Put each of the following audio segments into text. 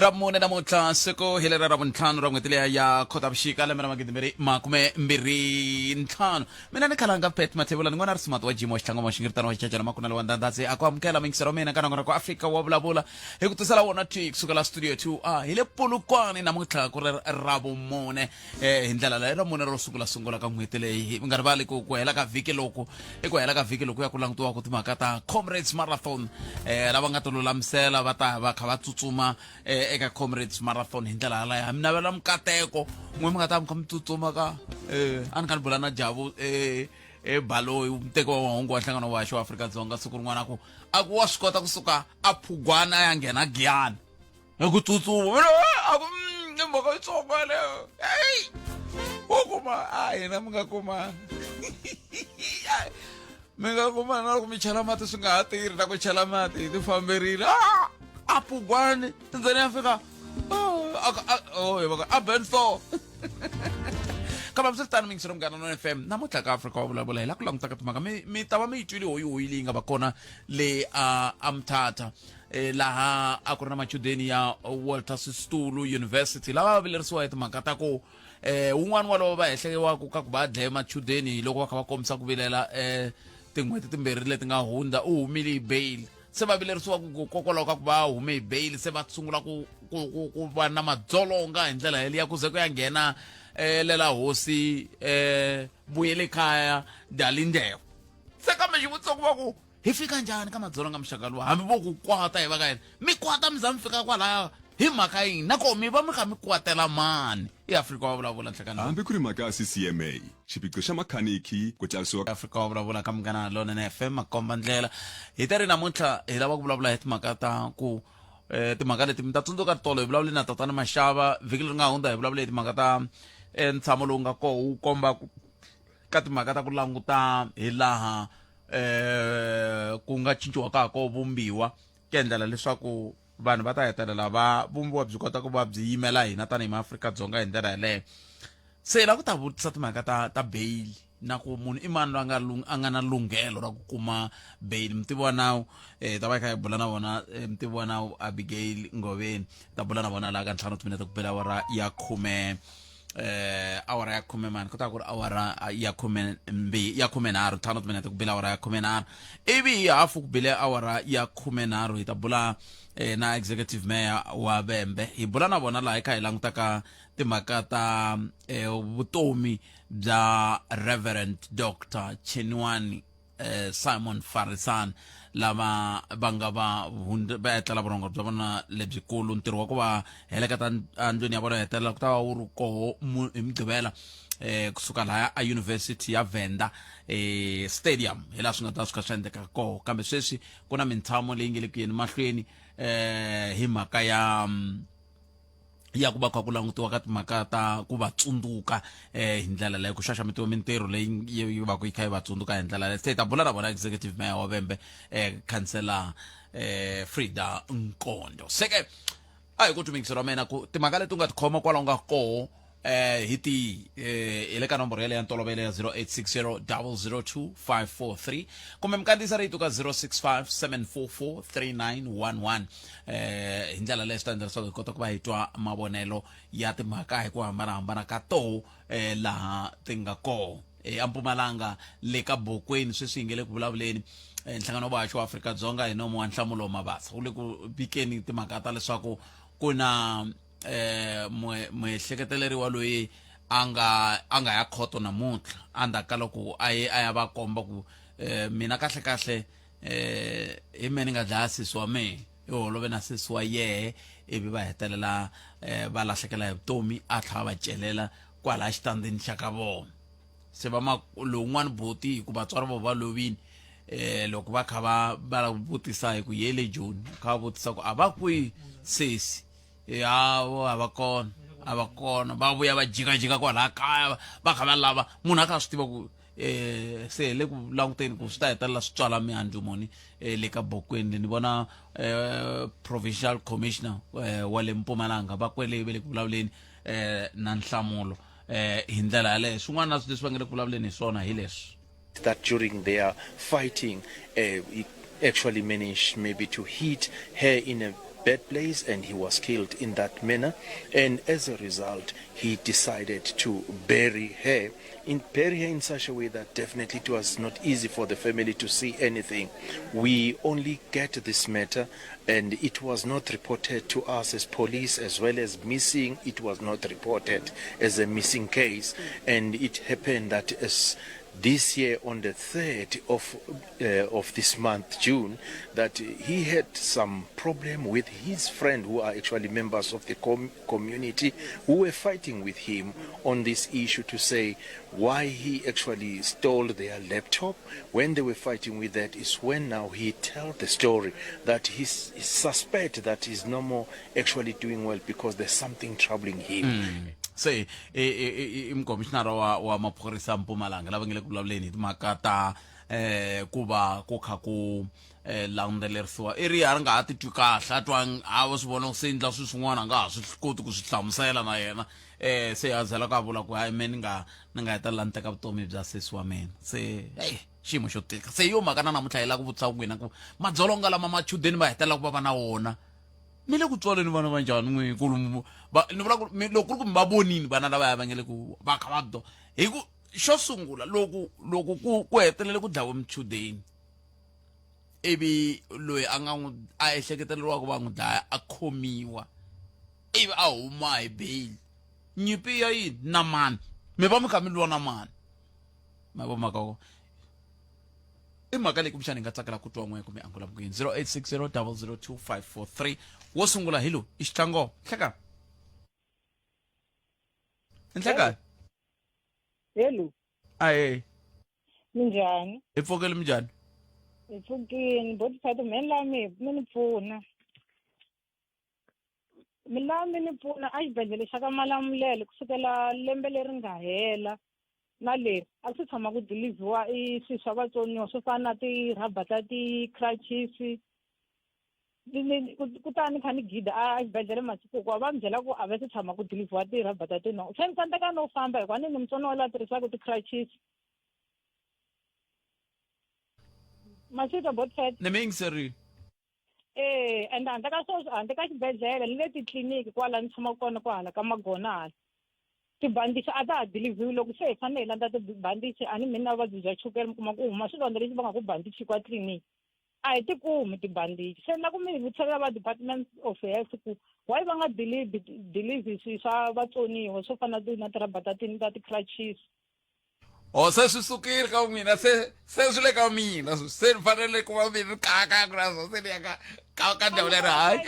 Ra mune namuntlha siku hi lera ra vuntlhanu ra n'hweti leya ya Khotavuxika lembe ra 2025. Mina ni khalanga Pat Mathebula ni n'wana ri smart wa Jimo wa Xitlangoma wa Xingiritana wa Xichachana Makunala wa Ndandhadzi a ku amukela mingisero wa mina ka nongonoko wa Afrika wa vulavula hi ku tisela wona twi kusukela studio 2 a hi le Polokwane namuntlha ku ri ra vumune hi ndlela leyi ra mune ro sungula sungula ka n'hweti leyi mi nga rivali ku ku hela ka vhiki loku i ku hela ka vhiki loku ya ku langutiwaka timhaka ta Comrades Marathon lava nga tilulamisela va ta va kha va tsutsuma eka Comrades Marathon hi ndlela yaleyo mi navela mikateko n'we mi nga ta mi kha mi tsutsuma ka a ni kha ni bula na Jabu e Baloyi muteki wa mahungu wa nhlangano wa wa Afrika-Dzonga siku rin'wana a ku a ku wa swi kota kusuka a Phugwana a ya nghena Giyani hi ku tsutsuma mina a ku i mhaka yitsongo yaleyo heyi wo kuma a hina mi nga kuma mi nga kuma na loko mi chela mati swi nga ha tirhi na ku chela mati hi ti famberile a Phugwani ndzeni ya fika a benso kambe hambiswiritano mingiselo Munghana Lonene FM namuntlha ka Afrika wa vulavula hi la ku languta ka timhaka mi mi ta va mi yi twile hoyihoyi leyi nga va kona le a a Mthatha laha a ku ri na machudeni ya Walter Sisulu University lava va vilerisiwa hi timhaka ta ku wun'wana walowo va hehlekiwaka ka ku va dlaye machudeni loko va kha va kombisa ku vilela tin'hweti timbirhi leti nga hundza u humile hi bail se va vilerisiwa ku kokwalaho ka ku va hume hi bail se va sungula ku ku ku ku va na madzolonga hi ndlela yeliya ku ze ku ya nghena lela hosi vuyele kaya Dalindyebo se kambe xivutiso ku va ku hi fika njhani ka madzolonga muxaka luwa hambi vo ku kwata hi va ka yena mi kwata mi za mi fika kwalaya hi mhaka yini na koho mi va mi kha mi kwatela mani i Afrika wa vulavula nhlekani Hambi ku ri mhaka ya CCMA, xiphiqo xa makhanikhi, ku tsarisiwa ka. Afrika wa vulavula ka Munghana Lonene FM makomba ndlela hi ta ri namuntlha hi lava ku vulavula hi timhaka ta ku timhaka leti mi ta tsundzuka tolo hi vulavule na tatana Mashava vhiki leri nga hundza hi vulavule hi timhaka ta ntshamo lowu nga koho wu komba ka timhaka ta ku languta hi laha ku nga cinciwa ka ha ko vumbiwa ku endlela leswaku vanhu va ta hetelela va vumbiwa byi kota ku va byi yimela hina tanihi maAfrika-Dzonga hi ndlela yaleyo se hi lava ku ta vutisa timhaka ta ta bail na ku munhu i mani loyi a nga a nga na lunghelo ra ku kuma bail mutivi wa nawu ta va hi kha hi bula na vona mutivi wa nawu Abigail Ngoveni ta bula na vona laha ka ntlhanu timinete ku bela awara ya khume awara ya khume mani ku ta ku ri awara ya khume mbi ya khume nharhu ntlhanu timinete ku bile awara ya khume nharhu ivi hi hafu ku bile awara ya khume nharhu hi ta bula na executive mayor wa Vhembe hi bula na vona laha hi kha hi langutaka timhaka ta vutomi bya Reverend Dr Chinwani Simon Farisani lava va nga va va etlela vurhongo bya vona lebyikulu ntirho wa ku va heleketa endlwini ya vona yo hetelela ku ta va wu ri koho hi mugqivela kusuka lahaya a University ya Venda stadium hi laha swi nga ta swi kha swi endleka koho kambe sweswi ku na mintshamo leyi nge le ku yeni mahlweni hi mhaka ya ya ku va kha ku langutiwa ka timhaka ta ku va tsundzuka hi ndlela leyo ku xaxametiwa mintirho leyi yi va ku yi kha yi va tsundzuka hi ndlela leyo se hi ta bula na vona executive mayor wa Vhembe khansela Frida Nkondo se ke a hi ku tumikiselo wa mina ku timhaka leti u nga ti khoma kwalaho nga koho hi ti hi le ka nomboro yaleyo ya ntolovelo ya 0860 002 543 kumbe mi kandziyisa rito ka 065 744 3911 hi ndlela leyo swi ta endla leswaku hi kota ku va hi twa mavonelo ya timhaka hi ku hambanahambana ka toho laha ti nga koho eMpumalanga le ka Bokweni sweswi hi nge le ku vulavuleni nhlangano wa vahaxi wa Afrika-Dzonga hi nomo wa Nhlamulo Mabasa wu le ku vikeni timhaka ta leswaku ku na muehleketeleriwa loyi a nga a nga ya khoto namuntlha endzhaku ka loko a ye a ya va komba ku mina kahle kahle hi me ni nga dlaya sesi wa mehe i holove na sesi wa yehe ivi va hetelela va lahlekela hi vutomi a tlhela va celela kwalaya xitandini xa ka vona se va ma lowun'wani buti hikuva vatswari vo va lovini loko va kha va va vutisa hi ku yele Joni kha va vutisa ku a va kwihi sesi ya vo a va kona a va kona va vuya va jikajika kwalaya kaya va kha va lava munhu a kha a swi tiva ku se hi le ku languteni ku swi ta hetelela swi tswala mihandzu muni le ka Bokweni ni vona provincial commissioner wa le Mpumalanga va kwele ve le ku vulavuleni na nhlamulo hi ndlela yaleyo swin'wana na swilo leswi va nga le ku vulavuleni hi swona hi leswi that during their fighting, he actually managed maybe to hit her in a bad place and he was killed in that manner. And as a result, he decided to bury her in bury her in such a way that definitely it was not easy for the family to see anything. We only get this matter and it was not reported to us as police as well as missing. It was not reported as a missing case, and it happened that as this year on the 3rd of of this month, June, that he had some problem with his friend who are actually members of the community who were fighting with him on this issue to say why he actually stole their laptop. When they were fighting with that is when now he tell the story that he suspect that he's no more actually doing well because there's something troubling him. Se i mukomishinara wa wa maphorisa Mpumalanga lava nge le ku vulavuleni hi timhaka ta ku va ku kha ku landzelerisiwa i ri a ri nga ha titwi kahle a twa a va swi vona ku se endla swilo swin'wana a nga ha swi koti ku swi hlamusela na yena se a zela ku a vula ku hayi me ni nga ni nga hetelela ni teka vutomi bya sesi wa mina se hey xiyimo xo tika se yo mhaka na namuntlha hi lava ku vutisa n'wina ku madzolonga lama machudeni va hetelela ku va va na wona mi le ku tswaleni vana va njhani n'wi kulu ni vula ku loko ku ri ku mi va vonini vana lavaya va nge le ku va kha va do hi ku xo sungula loko loko ku ku hetelele ku dlawe muchudeni ivi loyi a nga n'wi a ehleketeleriwaka va n'wi dlaya a khomiwa ivi a huma hi bail nyimpi ya yini na mani mi va mi kha mi lwa na mani ma vo mhaka ko i mhaka leyi kumbexana hi nga tsakela ku twa n'we kumbe angula ku yini 0860 002 543 wo sungula hi lowu i xitlango nhlekani nhlekani Hello, ahe minjhani? Hi pfukile minjhani? Hi pfukile, botiphato mi la mi mi ni pfuna. Mi la mi ni pfuna a xibedhlele xa ka Malamulele kusukela lembe leri nga hela na leri a swi tshama ku dilivhiwa i swilo swa vatsoniwa swo fana na ti-rubber ta ti-crutches kutani ni kha ni gida a xibedhlele masiku hinkwawo va ni byela ku a va se tshama ku dilivhiwa ti-rubber ta tinhonga se ni tsandzeka no famba hikuva ni ni mutsoniwa loyi a tirhisaka ti-crutches maswitwa botfet ni mi yingiserile Eh, and handle ka sweswo handle ka xibedhlele ni le titliliniki kwala ni tshamaka kona kwahala ka magona hala tibandichi a ta ha dilivhiwi loko se hi fanele hi landza tibandichi a ni mi na vuvabyi bya chukele mi kuma ku huma swilondza lexi va nga ku bandichi kwa tliliniki a hi ti kumi tibandichi se na ku mi vutisela va department of health ku why va nga delivi delivi swi swa vatsoniwa swo fana na tirhaba ta ti ta ti-crutches o se swi sukile ka n'wina se se swi le ka mina se ni fanele ku va mi kaka ku na swo se ni ya ka ka ka ndhawu leri hayi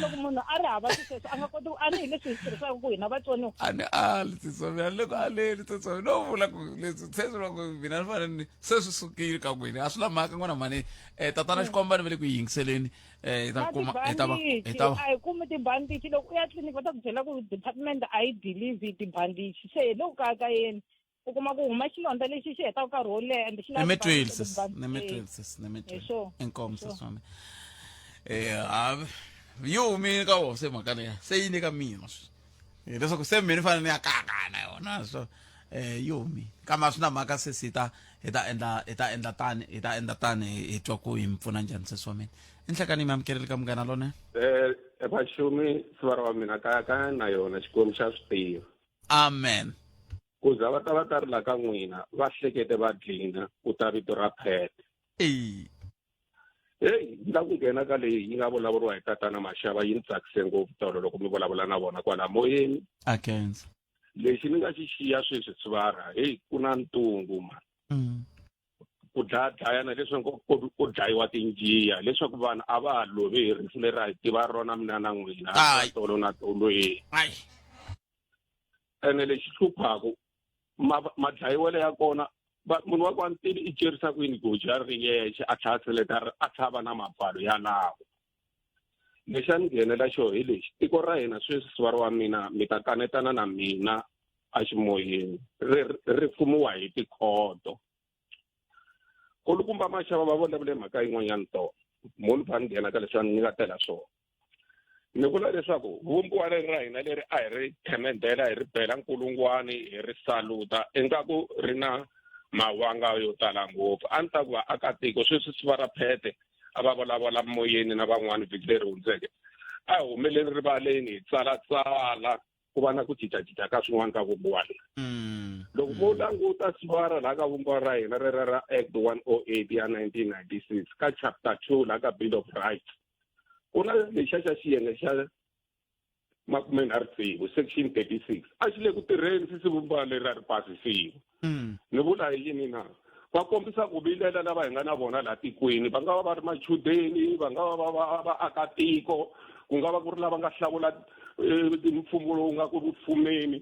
loko munhu a ri hava sweswo a nga koti a ni hi leswi hi swi tirhisaka ku hina vatsoniwa a ni ali tsitsomi a ni le ku aleli tsitsomi no vula ku leswi se swi vula ku mina ni fanele ni se swi sukile ka n'wina a swi na mhaka n'wana mhani um tatana xikwembu ni va le ku yingiseleni um hi ta kuma hi ta va hi ta a hi kumi tibandichi loko u ya tliliniki va ta ku byela ku department a yi deliver tibandichi se hi le ku kayakayeni u kuma ku huma xilondza lexi xi hetaka nkarhi wo leha ende xi lava ni mi twile sis ni mi twile sis ni mi twile inkomu sis wa mina eh yi humile ka vona se mhaka leya se yi nyika mina hileswaku se mina ni fanele ni ya kaka na yona so eh yi humile kambe a swi na mhaka sesi hi ta hi ta endla hi ta endla tani hi ta endla tani hi twa ku hi mi pfuna njhani sesi wa mina i nhlekani mi amukeleli ka munghana lone eh vaxumi sivara wa mina kaya kaya na yona xikwembu xa swi tiva amen ku za va ta va ta rila ka n'wina va hlekete va dlina ku ta vito ra phete heyi ni la ku nghena ka leyi yi nga vulavuriwa hi tatana maxava yi ni tsakise ngopfu tolo loko mi vulavula na vona kwala moyeni against lexi ni nga xi xiya sweswi sivara heyi ku na ntungu mani ku dlaya dlayana leswaku ku dlayiwa tinjiya leswaku vanhu a va ha lovi hi rifu leri a hi tiva rona mina na n'wina tolo na tolweni ene lexi hluphaku madlayiwelo ya kona munhu wa ku a ni tivi i cerisa ku yini goji a ri yexe a tlhela a tseleta a tlhela va na mapfalo yalawo lexi a ni nghenela xo hi lexi tiko ra hina sweswi sivara wa mina mi ta kanetana na mina aximoyeni ri ri fumiwa hi tikhoto kulukumba maxava va vulavule mhaka yin'wanyana tona munhu va ni nghena ka leswi ni nga tela swona ni vula leswaku vumbiwa leri ra hina leri a hi ri themendela hi ri bela nkulungwani hi ri saluta ingaku ri na Mawanga yo tala ngopfu. A ni ta ku vaakatiko sweswi siva ra phete a va vulavula moyeni na van'wana vhiki leri hundzeke. A hi humeleni rivaleni hi tsalatsala ku va na ku cincacinca ka swin'wana ka vumbiwa leri. Loko mo languta sivara laha ka vumbiwa ra hina rera ra Act 108 ya 1996 ka chapter 2 laha ka Bill of Rights, ku na lexiya xa xiyenge xa 36, section 36, a xi le ku tirheni sisi vumbiwa leri a ri pasisiwa. Ni vula hi yini na? Va kombisa ku vilela lava hi nga na vona laha tikweni, va nga va va ri machudeni, va nga va va va vaakatiko, ku nga va ku ri lava nga hlawula mfumo lowu nga ku fumeni.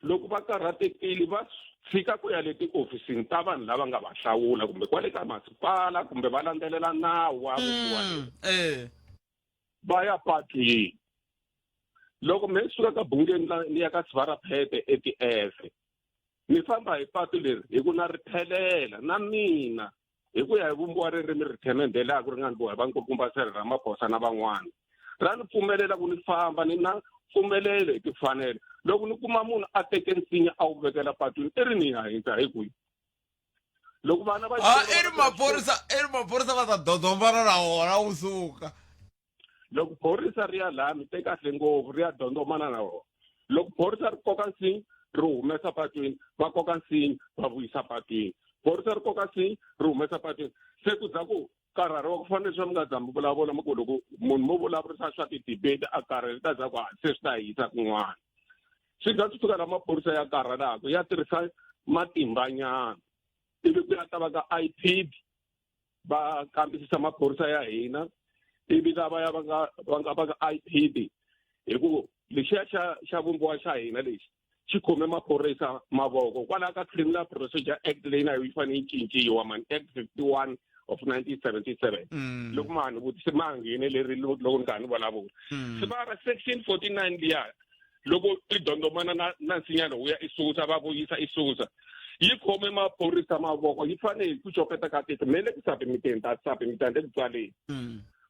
Loko va karhatekile va tshika ku ya le tiofisini ta vanhu lava nga va hlawula kumbe kwale ka masipala kumbe va landzelela nawu wa vumbiwa leri. Va ya patwini. Loko me suka ka Bungeni ni ya ka Sivaraphete eTiese, ni famba hi patu leri hi ku na ri phelela na mina hi ku ya hi vumbiwa ririmi ri themendhelaka ri nga ni boha hi vankulukumba Cyril Ramaphosa na van'wana, ra ni pfumelela ku ni famba ni na pfumelelo hi timfanelo. Loko ni kuma munhu a teke nsinya a wu vekela patwini, i ri ni ya hindza hi kwihi? Loko vana va Ah, i ri maphorisa, i ri maphorisa va ta dodombana na wona wu suka. Loko phorisa ri ya laha mi te kahle ngopfu ri ya dondomana na wona. Loko phorisa ri koka nsinya ri humesa patwini, va koka nsinya va vuyisa patwini. Phorisa ri koka nsinya ri humesa patwini. Se ku za ku karhariwa ku fanele swa mi nga za mi vulavula mi ku loko munhu mo vulavurisa swa ti-debate a karhele ta za ku se swi ta hisa kun'wana. Swi za swi fika la maphorisa ya karhalaka ya tirhisa matimbanyana ivi ku ya ta va ka IPID va kambisisa maphorisa ya hina, ivi lava ya va nga IPID hi ku lexiya xa vumbiwa xa hina lexi xi khome maphorisa mavoko kwalaho ka Criminal Procedure Act leyi na yo yi fanele yi cinciwa mani, Act 51 of 1977. Loko ma ni vutise ma ngheneleri loko ni karhi ni vulavula. Sivara section 49 liya loko i dondomana na nsinya lowu ya i susa va vuyisa i susa yi khome maphorisa mavoko yi fanele hi ku copeta ka tihlo me le ku submiteni ta submita le ku tsaleni.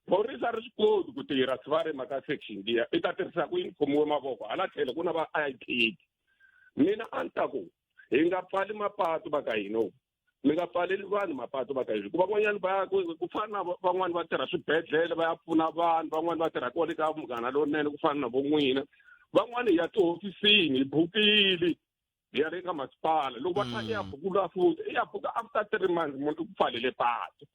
Phorisa ri swi koti ku tirha sivara hi mhaka section liya i ta tirhisa ku yini khomiwe mavoko hala tlhelo ku na va IPID. Mina a ni ta ku hi nga pfali mapatu va ka hina, mi nga pfaleli vanhu mapatu va ka hina, hikuva van'wanyana va ya ku fana na van'wani va tirha swibedhlele va ya pfuna vanhu, van'wani va tirha kwale ka Munghana Lonene ku fana na vo n'wina, van'wani hi ya tihofisini hi bukile hi ya le ka masipala loko va tlha i ya bukula futhi i ya buka after 3 months munhu u ku pfalele patu.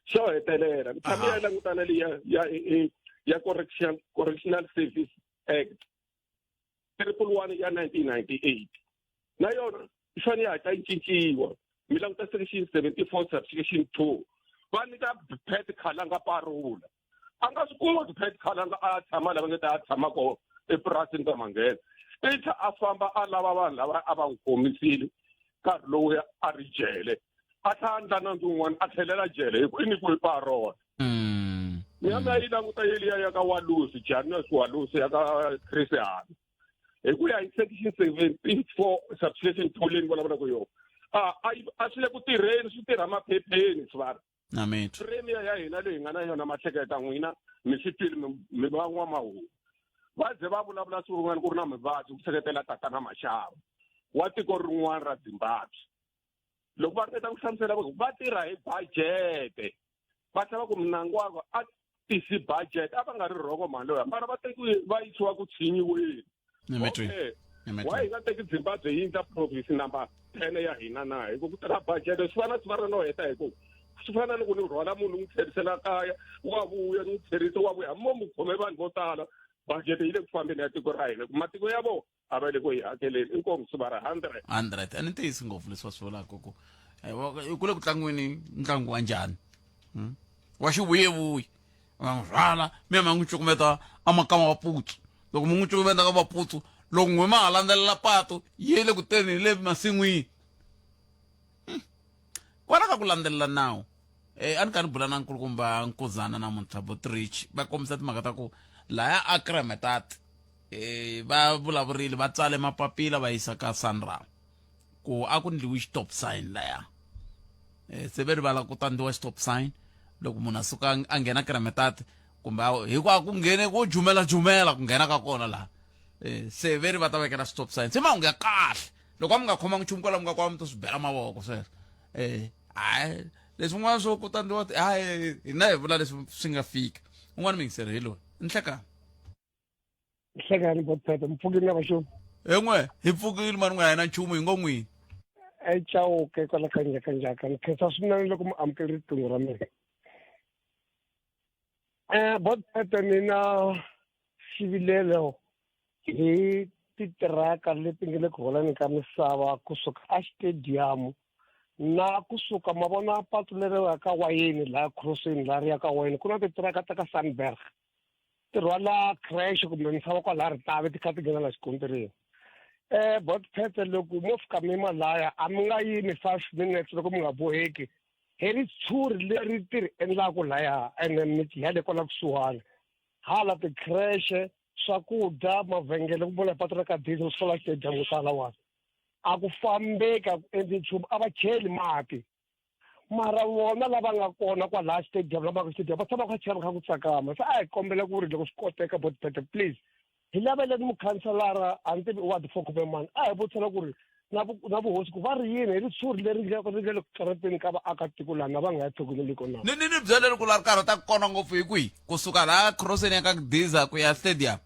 Xo hetelela ni tshame ya langutana leyi ya Correctional Service Act 111 ya 1998 na yona yi fanele yi hatla yi cinciwa. Mi languta section 74 subsection 2 va nyika Pat Khalanga parula. A nga swi koti Pat Khalanga a tshama lava nge ta a tshama kona epurasini ka Manghena, i tlha a famba a lava vanhu lava a va n'wi khomisile nkarhi lowu a ri jele, a tlha a endla nandzu wun'wana a tlhelela jele hi ku i nyikiwe parole. Ni ya yi languta yeliya ya ka Walusi, Janus Walusi ya ka Chris Hani hi ku ya hi section 74 subsection 2 leyi ni vulavulaka yona, a swi le ku tirheni, swi tirha maphepheni sivara. Na mitwa. Premier ya hina leyi nga na yona mahleketa n'wina mi swi twile mi van'wamahungu va ze va vulavula siku rin'wana ku ri na muvabyi ku seketela tatana Mashava wa tiko rin'wana ra Zimbabwe. Loko va ringeta ku hlamusela va ku va tirha hi budget, va tlhela va ku Mnangagwa a tisi budget, a va nga ri rhongo mhani loyi, mara va tekiwe va yisiwa ku tshinyiweni. Ni mi twi. Okay. Ni mi twi. Why hi nga teki Zimbabwe yi endla province number 10 ya hina na? Hi ku ku tirha budget swi fana swi fana no heta hi ku swi fana ni ku ni rhwala munhu n'wi tlherisela kaya wa vuya ni n'wi tlherisa wa vuya, hambi mo mu khome vanhu vo tala budget yi le ku fambeni ya tiko ra hina, ku matiko ya vona a va le ku hi hakeleni. Inkomu sivara 100. 100. A ni tiyisi ngopfu leswi va swi vulaka ku ku le ku tlangiweni ntlangu wa njhani? Wa xivuyevuye va n'wi rhwala mi ya ma n'wi cukumeta amakama wa putsu. Loko mi n'wi cukumeta ka maputsu, loko n'we ma ha landzelela patu yi le ku teni hi le masin'wini. Kwala ka ku landzelela nawu, a ni ka ni bula na nkulukumba Nkuzana namuntlha Botrich, va kombisa timhaka ta ku laya a Kremetat, va vulavurile va tsale mapapila va yisa ka Sanral ku a ku ndliwi stop sign laya. Se ve rivala ku ta ndliwa stop sign loko munhu a suka a nghena Kremetat kumbe hi ku a ku nghene ku jumela jumela ku nghena ka kona laha. Se ve ri va ta vekela stop sign, se mahungu ya kahle. Loko a mi nga khomangi nchumu kwalamu nga kwala mi to swi bela mavoko sweswo. Hayi leswi n'wana swo ku ta ndliwa hayi hina hi vula leswi swi nga fika. Un'wana muyingiseri hi loyi. Nhlekani. Nhlekani Botpete, mi pfukile na vaxomi. He n'we, hi pfukile mani n'we a hi na nchumu hi ngo n'wini. Echauke kwala ka Njhakanjhaka. Ni khensa swinene loko mi amukele riqingho ra mina. Botpete ni na xivilelo hi titiraka leti nga le ku holeni ka misava kusuka exitediyamu na kusuka ma vona patu leri ya ka wayeni laha crossini laha ri ya ka wayeni ku na titiraka ta ka Sandberg ti rhwala crash kumbe misava kwalaha Ritavi ti kha ti nghena la xikontirini. Botpete loko mo fika mi yima laya a mi nga yimi 5 minutes loko mi nga boheki hi ritshuri leri ti ri endlaku laya ene miti ya le kwala kusuhani hala ti-creche swakudya mavhengele ku vula patu ra ka diesel swi sola stadium ku tala wani a ku fambeki a ku endli nchumu a va cheli mati mara vona lava nga kona kwalaha stadium lava nga stadium va tshama kha chela kha ku tsakama se a hi kombela ku ri loko swi koteka Botpete please hi laveleni mukhanselara a ni tivi ward 4 kumbe mani a hi vutisela ku ri na vuhosi ku va ri yini hi ritshuri leri nga ri nga le ku karateni ka vaakatiko laha na va nga ya tlhogomeli kona. Ni byeleni ku la ri karhataka kona ngopfu hi kwihi kusuka laha crosseni ya ka Giza ku ya stadium.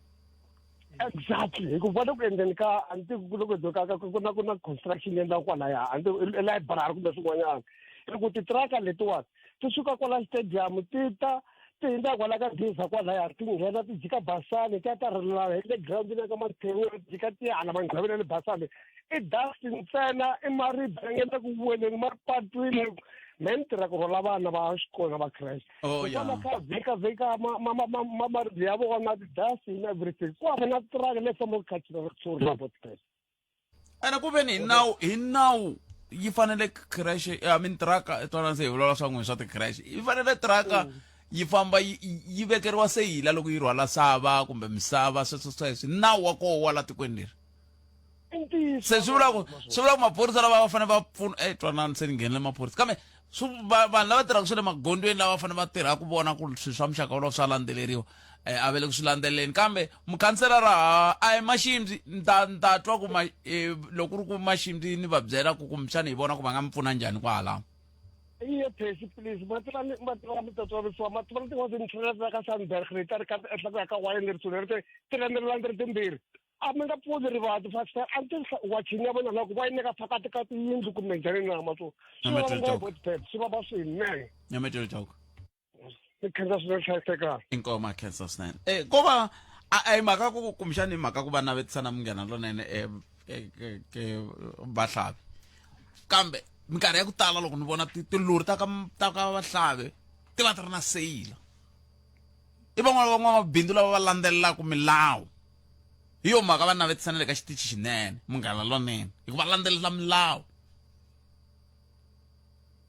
Exactly hi ku va le ku endleni ka a ni tivi ku le ku endliweni ka ku na construction yi endliwa kwalaya a ni tivi i library kumbe swin'wanyana hi ku titiraka letiwani ti suka kwala stadium ti ta ti hindza kwala ka Giza kwalaya ti nghena ti jika Basani ti ya ta rhelela hi le girawundini ya ka Mathewini ti jika ti ya hala Manghaveni ya le Basani i dust ntsena i maribye ya nga le ku weleni ma ri patwini me ni tirha ku rhwala vana va xikolo na va creche hikwalaho ka vhika vhika maribye ya vona ti-dust and everything ku hava na tiraka leyi fambaka kha chela ritshuri na botpet. Ene ku veni hi nawu hi nawu yi fanele creche I mean truck twana se hi vulavula swa n'wina swa ti-creche yi fanele truck yi famba yi vekeriwa seyila loko yi rhwala sava kumbe misava sweswo sweswo nawu wa koho wa la tikweni leri. Se swi vula ku swi vula ku maphorisa lava va fanele va pfuna twanani se ni nghenele maphorisa kambe swi vanhu lava tirhaka swa le magondzweni lava fanele va tirha ku vona ku swilo swa muxaka wolowo swa landzeleriwa a va le ku swi landzeleleni kambe mukhanselara a hi Maximbi ni ta ni ta twa ku loko ku ri ku Maximbi ni va byela ku kumbexana hi vona ku va nga mi pfuna njhani kwalaho. Iye Phesi please ma tiva ni ma tiva mi ta tswavisiwa ma tiva tin'wana tintlhela ta ka Sandberg leti a ri ka ehenhla ku ya ka wayeni leri leri ti ti landzelelana ti ri timbirhi a mi nga pfuli rivanti fasta a ni tivi wachini ya vona loko va yi nyika phakati ka tiyindlu kumbe njhani na ma swo swi vava ngopfu Botpet swi vava swinene. Nyametelo Chauke. Ni khensa swinene hlayisekani. Inkomu a khensa swinene. Ko va a hi mhaka ku kumbexani hi mhaka ku va navetisa na Munghana Lonene ke Vahlavi. Kambe minkarhi ya ku tala loko ni vona tilori ta ka ta ka Vahlavi ti va ti ri na seyila. I van'wana van'wamabindzu lava va landzelelaka milawu. Hi yo mhaka va navetisa na le ka xitichi xinene Munghana Lonene hikuva landzelela milawu.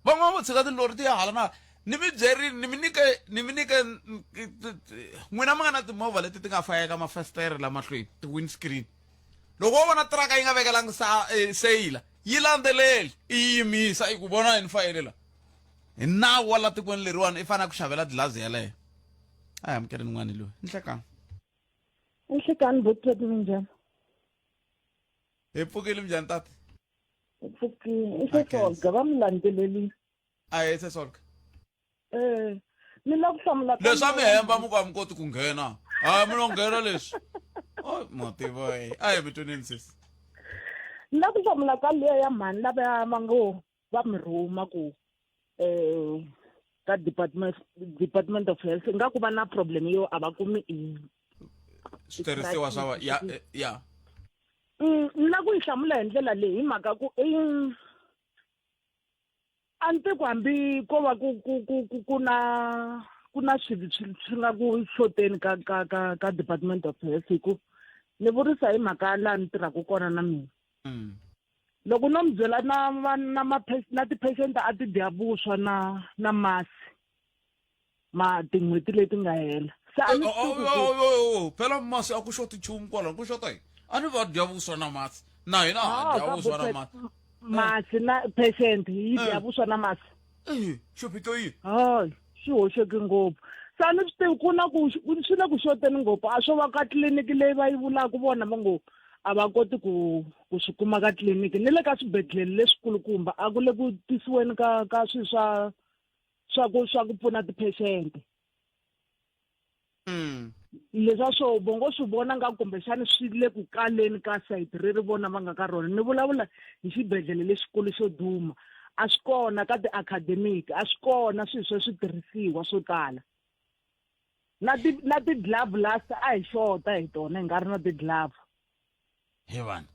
Van'wana vo tshika tilori ti ya hala na ni mi byerini ni mi nyike ni mi nyike n'wina mi nga na timovha leti ti nga fayeka mafasitere la mahlweni ti-windscreen loko wo vona tiraka yi nga vekelangi seyila yi landzeleli i yi yimisa i ku vona yini fayele la hi nawu wa la tikweni leriwani i fanele ku xavela dlazi yeleyo a hi amukeleni n'wana loyi nhlekani. Nhlekani botpet minjhani? Hi pfukile minjhani tata? Hi pfukile. I Sesolga va mi landzelelile. A hi Sesolga. Ni lava ku hlamula ka Leswi a mi hemba mi ku a mi koti ku nghena. A mi lo nghena leswi. Oh, ma tiva eh. A hi mi twaneni sesi. Ni lava ku hlamula ka liya ya mhani lava va ngo va mi rhuma ku ka department of health ingaku va na problem yo a va kumi i switirhisiwa swa ya ya. Ni lava ku yi hlamula hi ndlela leyi hi mhaka ku a ni tiku hambi ko va ku ku ku ku ku na ku na swilo swi nga ku xoteni ka ka ka ka department of health hi ku ni vurisa hi mhaka laha ni tirhaka kona na mina. Loko no mi byela na va na ma na ti-patient a ti dya vuswa na na masi ma tin'hweti leti nga hela se a ni swi tivi ku Phela masi a ku xoti nchumu kwalano ku xota yini a ni va dya vuswa na masi na hina ha dya vuswa na masi masi na patient yi dya vuswa na masi. Xiphiqo yini? Hayi xi hoxeke ngopfu se a ni swi tivi ku na ku swi le ku xoteni ngopfu a swo va ka tliliniki leyi va yi vulaka vona va ngo a va koti ku ku swi kuma ka tliliniki ni le ka swibedhlele leswikulukumba a ku le ku tisiweni ka ka swilo swa swa ku swa ku pfuna ti-patient Leswa swo vo ngo swi vona nga kumbexani swi le ku kaleni ka sayiti reri vona va nga ka rona. Ni vulavula hi xibedhlele lexikulu xo duma. A swi kona ka ti-academic, a swi kona swilo swa switirhisiwa swo tala. Na ti na ti-glove last a hi xota hi tona hi nga ri na ti-glove. He vanhu.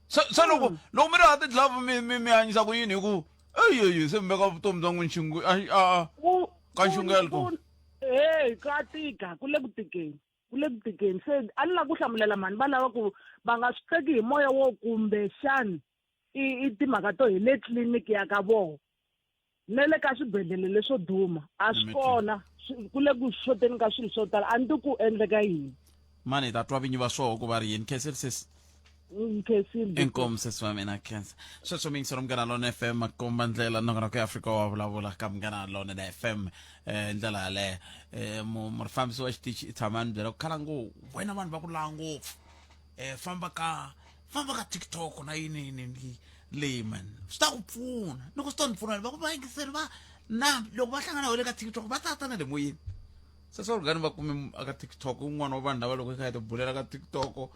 Se se loko loko mi ri hava ti-glove mi mi mi hanyisa ku yini hi ku eyi se mi veka vutomi bya n'wina xingu a a Ku ka nxungelo ku hey ka tika ku le ku tikeni ku le ku tikeni se a ni lava ku hlamulela mhani va lava ku va nga swi teki hi moya wo kumbexani i i timhaka to hi le tliliniki ya ka vona na le ka swibedhlele leswo duma a swi kona ku le ku xoteni ka swilo swo tala a ni ti ku endleka yini mani hi ta twa vinyi va swoho ku va ri yini khensile sesi Nkhensile. Inkomu sesi wa mina khensa sweswo mi yingisela Munghana Lonene FM makomba ndlela nongonoko ya Afrika wa vulavula ka Munghana Lonene FM eh ndlela yaleyo eh mufambisi wa xitichi i tshama a ni byela ku khala ngo wena vanhu va ku laha ngopfu eh famba ka famba ka TikTok na yini yini leyi man swi ta ku pfuna loko swi ta ni pfuna va ku vayingiseri va na loko va hlangana le ka TikTok va ta ta na le moyeni se swa rhugani va kume aka TikTok un'wana wa vanhu lava loko hi kha hi tibulela ka TikTok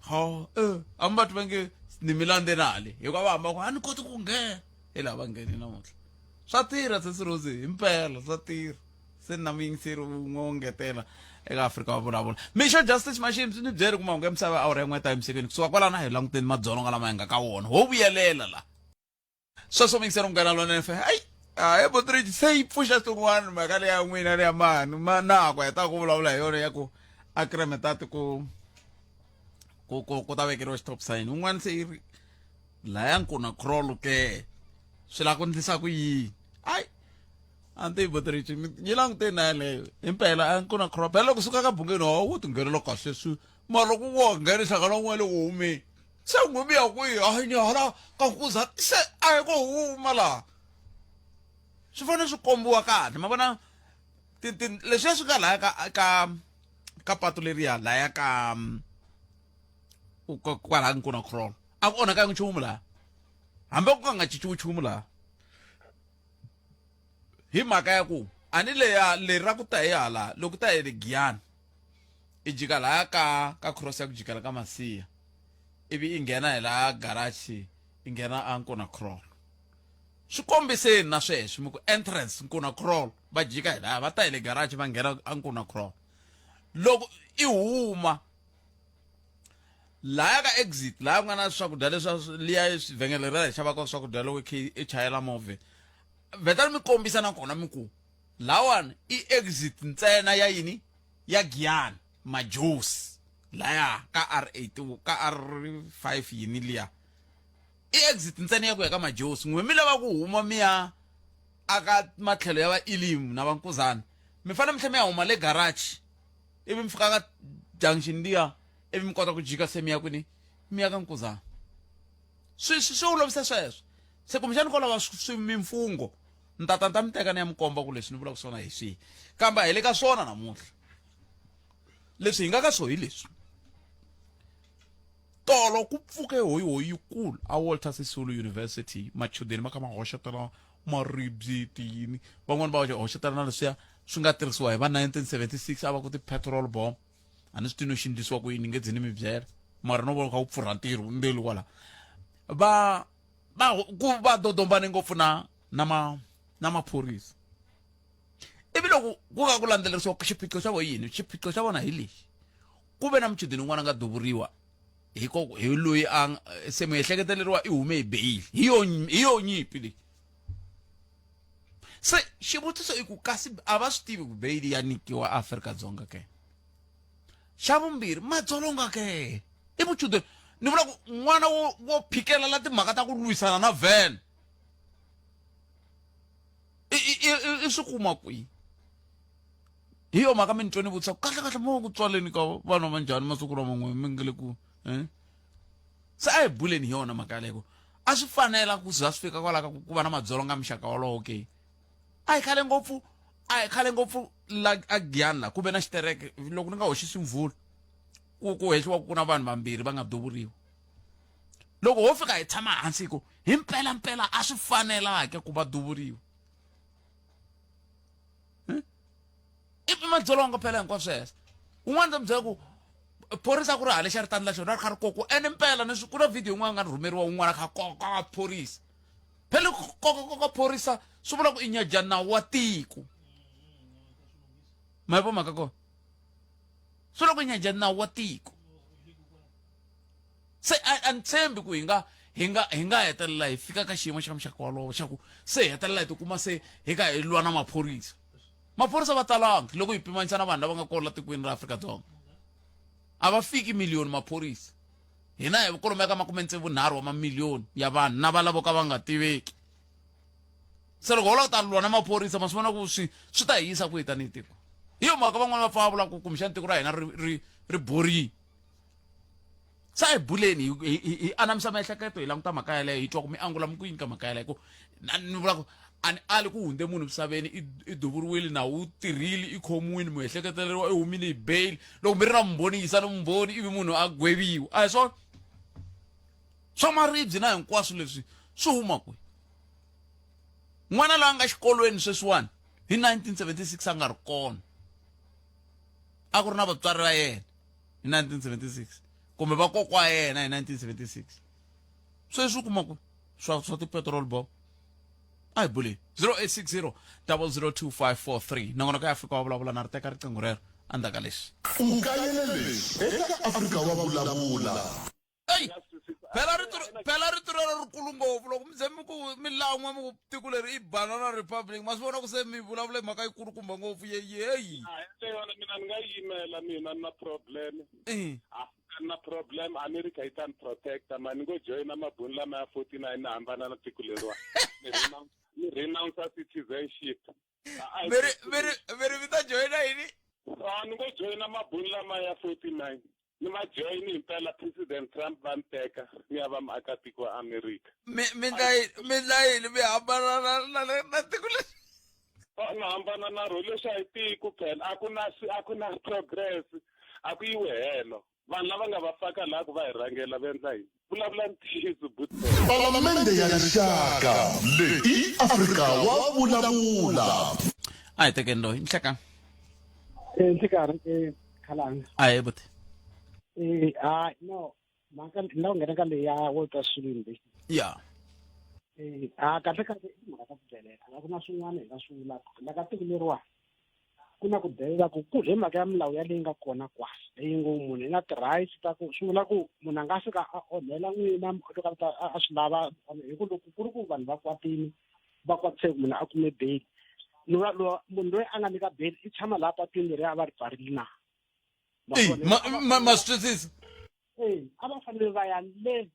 ho eh hambi vatwi va nge ni mi landzelali hikuva va hamba ku a ni koti ku nghena hi laha va ngheni namuntlha swa tirha sesi Rosi himpela swa tirha se na muyingiseri wun'we wo ngetela eka Afrika wa vulavula mixo Justice Mashini swi ni byeri ku mahungu ya misava awara yin'we ta emisekweni kusuka kwalano a hi languteni madzolonga lama hi nga ka wona ho vuyelela la sweswo muyingiseri munghana lonene fe ayi hayi botrich se yi pfuxa swin'wana mhaka leya n'wina leya mani ma na ku heta ku vulavula hi yona ya ku a kremetati ku ku ku ku ta vekeriwa xitop sign un'wana se yi ri laya nkuna crawl ke swi lava ku ndlisa ku yini ayi a ni tivi botrich yi languteni na yeleyo himpela a nkuna crawl phela loko suka ka bungeni ho wo tinghenela kahle swi mara loko wo nghena hlangana un'wana le ku humeni se n'wi ya kwihi hayi ni hala ka kuza se a hi ku huma laha swi fanele swi kombiwa kahle ma vona ti ti leswiya swi nga laya ka ka ka patu leriya laya ka kwalaha nkuna crawl a ku onhakangi nchumu laha hambi ku ka nga cinciwi nchumu laha hi mhaka ya ku a ni leya leri ra ku ta hi hala loko ta hi le giyani i jika laya ka ka cross ya ku jikela ka masiya ivi i nghena hi laha garage i nghena a nkuna crawl swi kombiseni na sweswi mi ku entrance nkuna crawl va jika hi laha va ta hi le garage va nghena a nkuna crawl loko i huma laya ka exit laya ku nga na swakudya leswa liya vhengele ra hi xavaka swakudya loko i i chayela movha vhetani mi kombisa na kona mi ku lawani i exit ntsena ya yini ya Giyani Majosi laya ka R8 ka R5 yini liya i exit ntsena ya ku ya ka Majosi n'we mi lava ku huma mi ya aka matlhelo ya va Elim na va Nkuzana mi fanele mi tlhela mi ya huma le garage ivi mi fika ka junction liya ivi mi kota ku jika se mi ya kwini mi ya ka Nkuzana swi swi swi olovisa sweswo se kumbexani ko lava swi mimfungho ni ta ta ni ta mi teka ni ya mi komba ku leswi ni vulaka swona hi swihi kambe a hi le ka swona namuntlha leswi hi nga ka swona hi leswi tolo ku pfuke hoyihoyi yikulu a Walter Sisulu University machudeni ma kha ma hoxetela maribye tiyini van'wani va hoxetela na leswiya swi nga tirhisiwa hi va 1976 a va ku ti-petrol bomb a ni swi tivi no xi ndlisiwa ku yini nge dzi ni mi byela mara no vona kha ku pfurha ntirho ndzilo kwala va va ku va dodombane ngopfu na na ma na maphorisa ivi loko ku ka ku landzelerisiwa xiphiqo xa vona yini xiphiqo xa vona hi lexi ku ve na muchudeni un'wana a nga duvuriwa hi ko hi loyi a se muehleketeleriwa i hume hi beyili hi yo hi yo nyimpi leyi se xivutiso i ku kasi a va swi tivi ku beyili ya nyikiwa Afrika-Dzonga ke xa vumbirhi madzolonga ke i muchudeni ni vula ku n'wana wo wo phikelela timhaka ta ku lwisana na van i swi kuma kwihi hi yo mhaka mi ni twe ni vutisa kahle kahle mo ku tswaleni ka vanhu va njhani masiku lama n'we mi nge le ku eh? Se a hi buleni hi yona mhaka yaleyo a swi fanela ku za swi fika kwala ka ku va na madzolonga muxaka wolowo ke a hi khale ngopfu a hi khale ngopfu la a giyani la ku ve na xitereke loko ni nga hoxisi mvula ku ku hehliwa ku na vanhu vambirhi va nga duvuriwa. Loko ho fika hi tshama hansi hi ku hi mpela mpela a swi fanelake ku va duvuriwa. I madzolonga phela hinkwaswo sweswo. Un'wana ta mi byela ku phorisa ku ri hale xa ritani la xona ri kha ri koko ene mpela ni ku na video yin'wana nga ni rhumeriwa un'wana kha koka phorisa. Phela ku koka koka phorisa swi vula ku i nyaja nawu wa tiko. Ma yi vo mhaka kona? Swi vula ku i nyaja nawu wa tiko. Se a ni tshembi ku hi nga hi nga hi nga hetelela hi fika ka xiyimo xa muxaka wolowo xa ku se hi hetelela hi tikuma se hi ka hi lwa na maphorisa. Maphorisa va talanga loko hi pimanisa na vanhu lava nga kona la tikweni ra Afrika-Dzonga. A va fiki miliyoni maphorisa. Hina hi kwalomuya ka makume tsevu nharhu wa mamiliyoni ya vanhu na valavo ka va nga tiveki. Se loko ho lava ku ta lwa na maphorisa ma swi vona ku swi swi ta hi yisa kwihi tanihi tiko. Hi yo mhaka van'wani va pfa va vula ku kumbexana tiko ra hina ri ri ri borile. Se a hi buleni hi hi hi anamisa miehleketo hi languta mhaka yaleyo hi twa ku mi angula mi ku yini ka mhaka yaleyo ku na ni vula ku a ni ali ku hundze munhu misaveni i i duvuriwile na wu tirhile i khomiwile muehleketeleriwa i humile hi bail loko mi ri na vumbhoni yisani vumbhoni ivi munhu a gweviwa a hi swona swa maribye na hinkwaswo leswi swi huma kwihi n'wana loyi a nga xikolweni sweswiwani hi 1976 a nga ri kona a ku ri na vatswari va yena hi 1976 kumbe vakokwa wa yena hi 1976 sweswi u kuma ku swa swa ti-petrol bomb a hi buleni 0860 002543 nongonoko ya Afrika wa vulavula na ri teka riqingho rero endzhaku ka leswi U kayele leswi eka Afrika wa Vulavula. Eyi phela rito phela rito rero rikulu ngopfu loko mi ze mi ku mi lan'wa mi ku tiko leri i banana republic ma swi vona ku se mi vulavula hi mhaka yikulukumba ngopfu yeyeyi a hi yona mina ni nga yimela mina ni na problem a ni na problem America yi ta ni protecta ma ni ngo joyina mabuni lama ya 49 ni hambana na tiko leriwa ni ni renounce citizenship mi ri mi ri mi ri mi ta joyina yini a ni ngo joyina mabuni lama ya 49 ni va joyini himpela President Trump va ni teka ni ya va muakatiko wa America. Mi mi ndla yini mi ndla yini mi hambana na na na na tiko leri? Oh, ni hambana na ro leswi a hi tiko phela a ku na a ku na progress a ku yiwi helo vanhu lava nga va faka laha ku va hi rhangela va endla yini vulavula ntiyiso buti Palamende ya Rixaka leyi i Afrika wa vulavula. A hi tekeni loyi nhlekani. Eh, nhlekarhi eh, khalanga Ahee buti. Eh, ha no mhaka ni lava ku nghena ka leyi ya Walter Sisulu leyi Ya. Eh, ha kahle kahle i timhaka ta ku delela a ku na swin'wana hi nga swi vulaka la ka tiko leriwani ku na ku delela ku kulu hi mhaka ya milawu ya leyi nga kona kwala leyi ngo munhu i na ti-rights ta ku swi vula ku munhu a nga fika a onhela n'wina loko a ta a swi lava hi ku loko ku ri ku vanhu va kwatile va kwatise ku munhu a kume bail ni vula lowa munhu loyi a nga nyika bail i tshama laha patwini leri a va ri pfarile na Eyi, ma ma ma swi twisisa. e a va fanele va ya le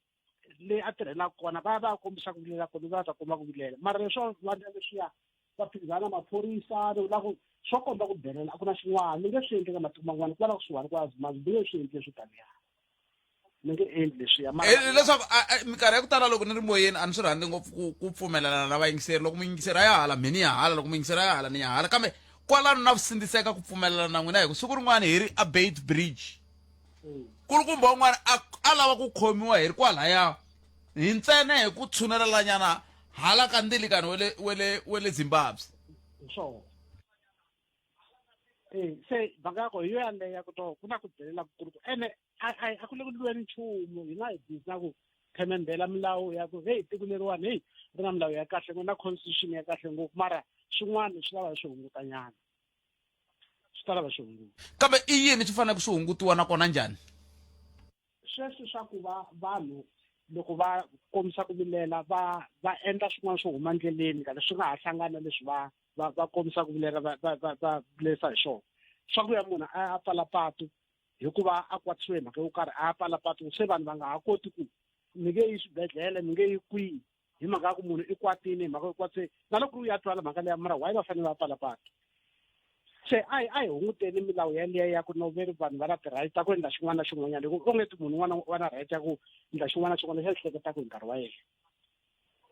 le a tirhelaka kona va ya va ya kombisa ku vilela kona va ta kuma ku vilela mara leswo va endla leswiya va phikizana maphorisa ni vula ku swo komba ku delela a ku na xin'wana ni nge swi endli ka matiko man'wana kwala kusuhani kwa Zimbabwe ni nge swi endli leswo taniya ni nge endli leswiya mara Eh, leswaku minkarhi ya ku tala loko ni ri moyeni a ni swi rhandzi ngopfu ku ku pfumelelana na vayingiseri loko muyingiseri a ya hala mhe ni ya hala loko muyingiseri a ya hala ni ya hala kambe kwalano na sindziseka ku pfumelelana na n'wina hi ku siku rin'wana hi ri a Beit Bridge kulukumba un'wana a a lava ku khomiwa hi ri kwalaya hi ntsena hi ku tshunelelanyana hala ka ndilikani wa le wa le wa le Zimbabwe hi swona e se mhaka ya ko hi yo yaleyo ku to ku na ku delela kukuluku ene a a a ku le ku lweni nchumu hina hi busy na ku themendhela milawu ya ku heyi tiko leriwani heyi ri na milawu ya kahle ngopfu na constitution ya kahle ngopfu mara swin'wana swi lava hi swi hungutanyana swi ta lava swi hunguta kambe i yini swi faneleke swi hungutiwa nakona njhani sweswi swa ku va vanhu loko va kombisa ku vilela va va endla swin'wana swo huma ndleleni kahle swi nga ha hlangana leswi va va va kombisa ku vilela va va va va vilerisa hi swona swa ku ya munhu a ya pfala patu hikuva a kwatisiwe hi mhaka yo karhi a ya pfala patu se vanhu va nga ha koti ku mi nge yi swibedhlele mi nge yi kwihi hi mhaka ya ku munhu i kwatile hi mhaka yo kwatise na loko ri ya twala mhaka leya mara why va fanele va pfala patu se a hi a hi hunguteni milawu yaliya ya ku no ve ri vanhu va na ti-right ta ku endla xin'wana na xin'wanyana hi ku onge ti munhu un'wana wa na right ya ku endla xin'wana na xin'wana lexi a xi hleketaka hi nkarhi wa yena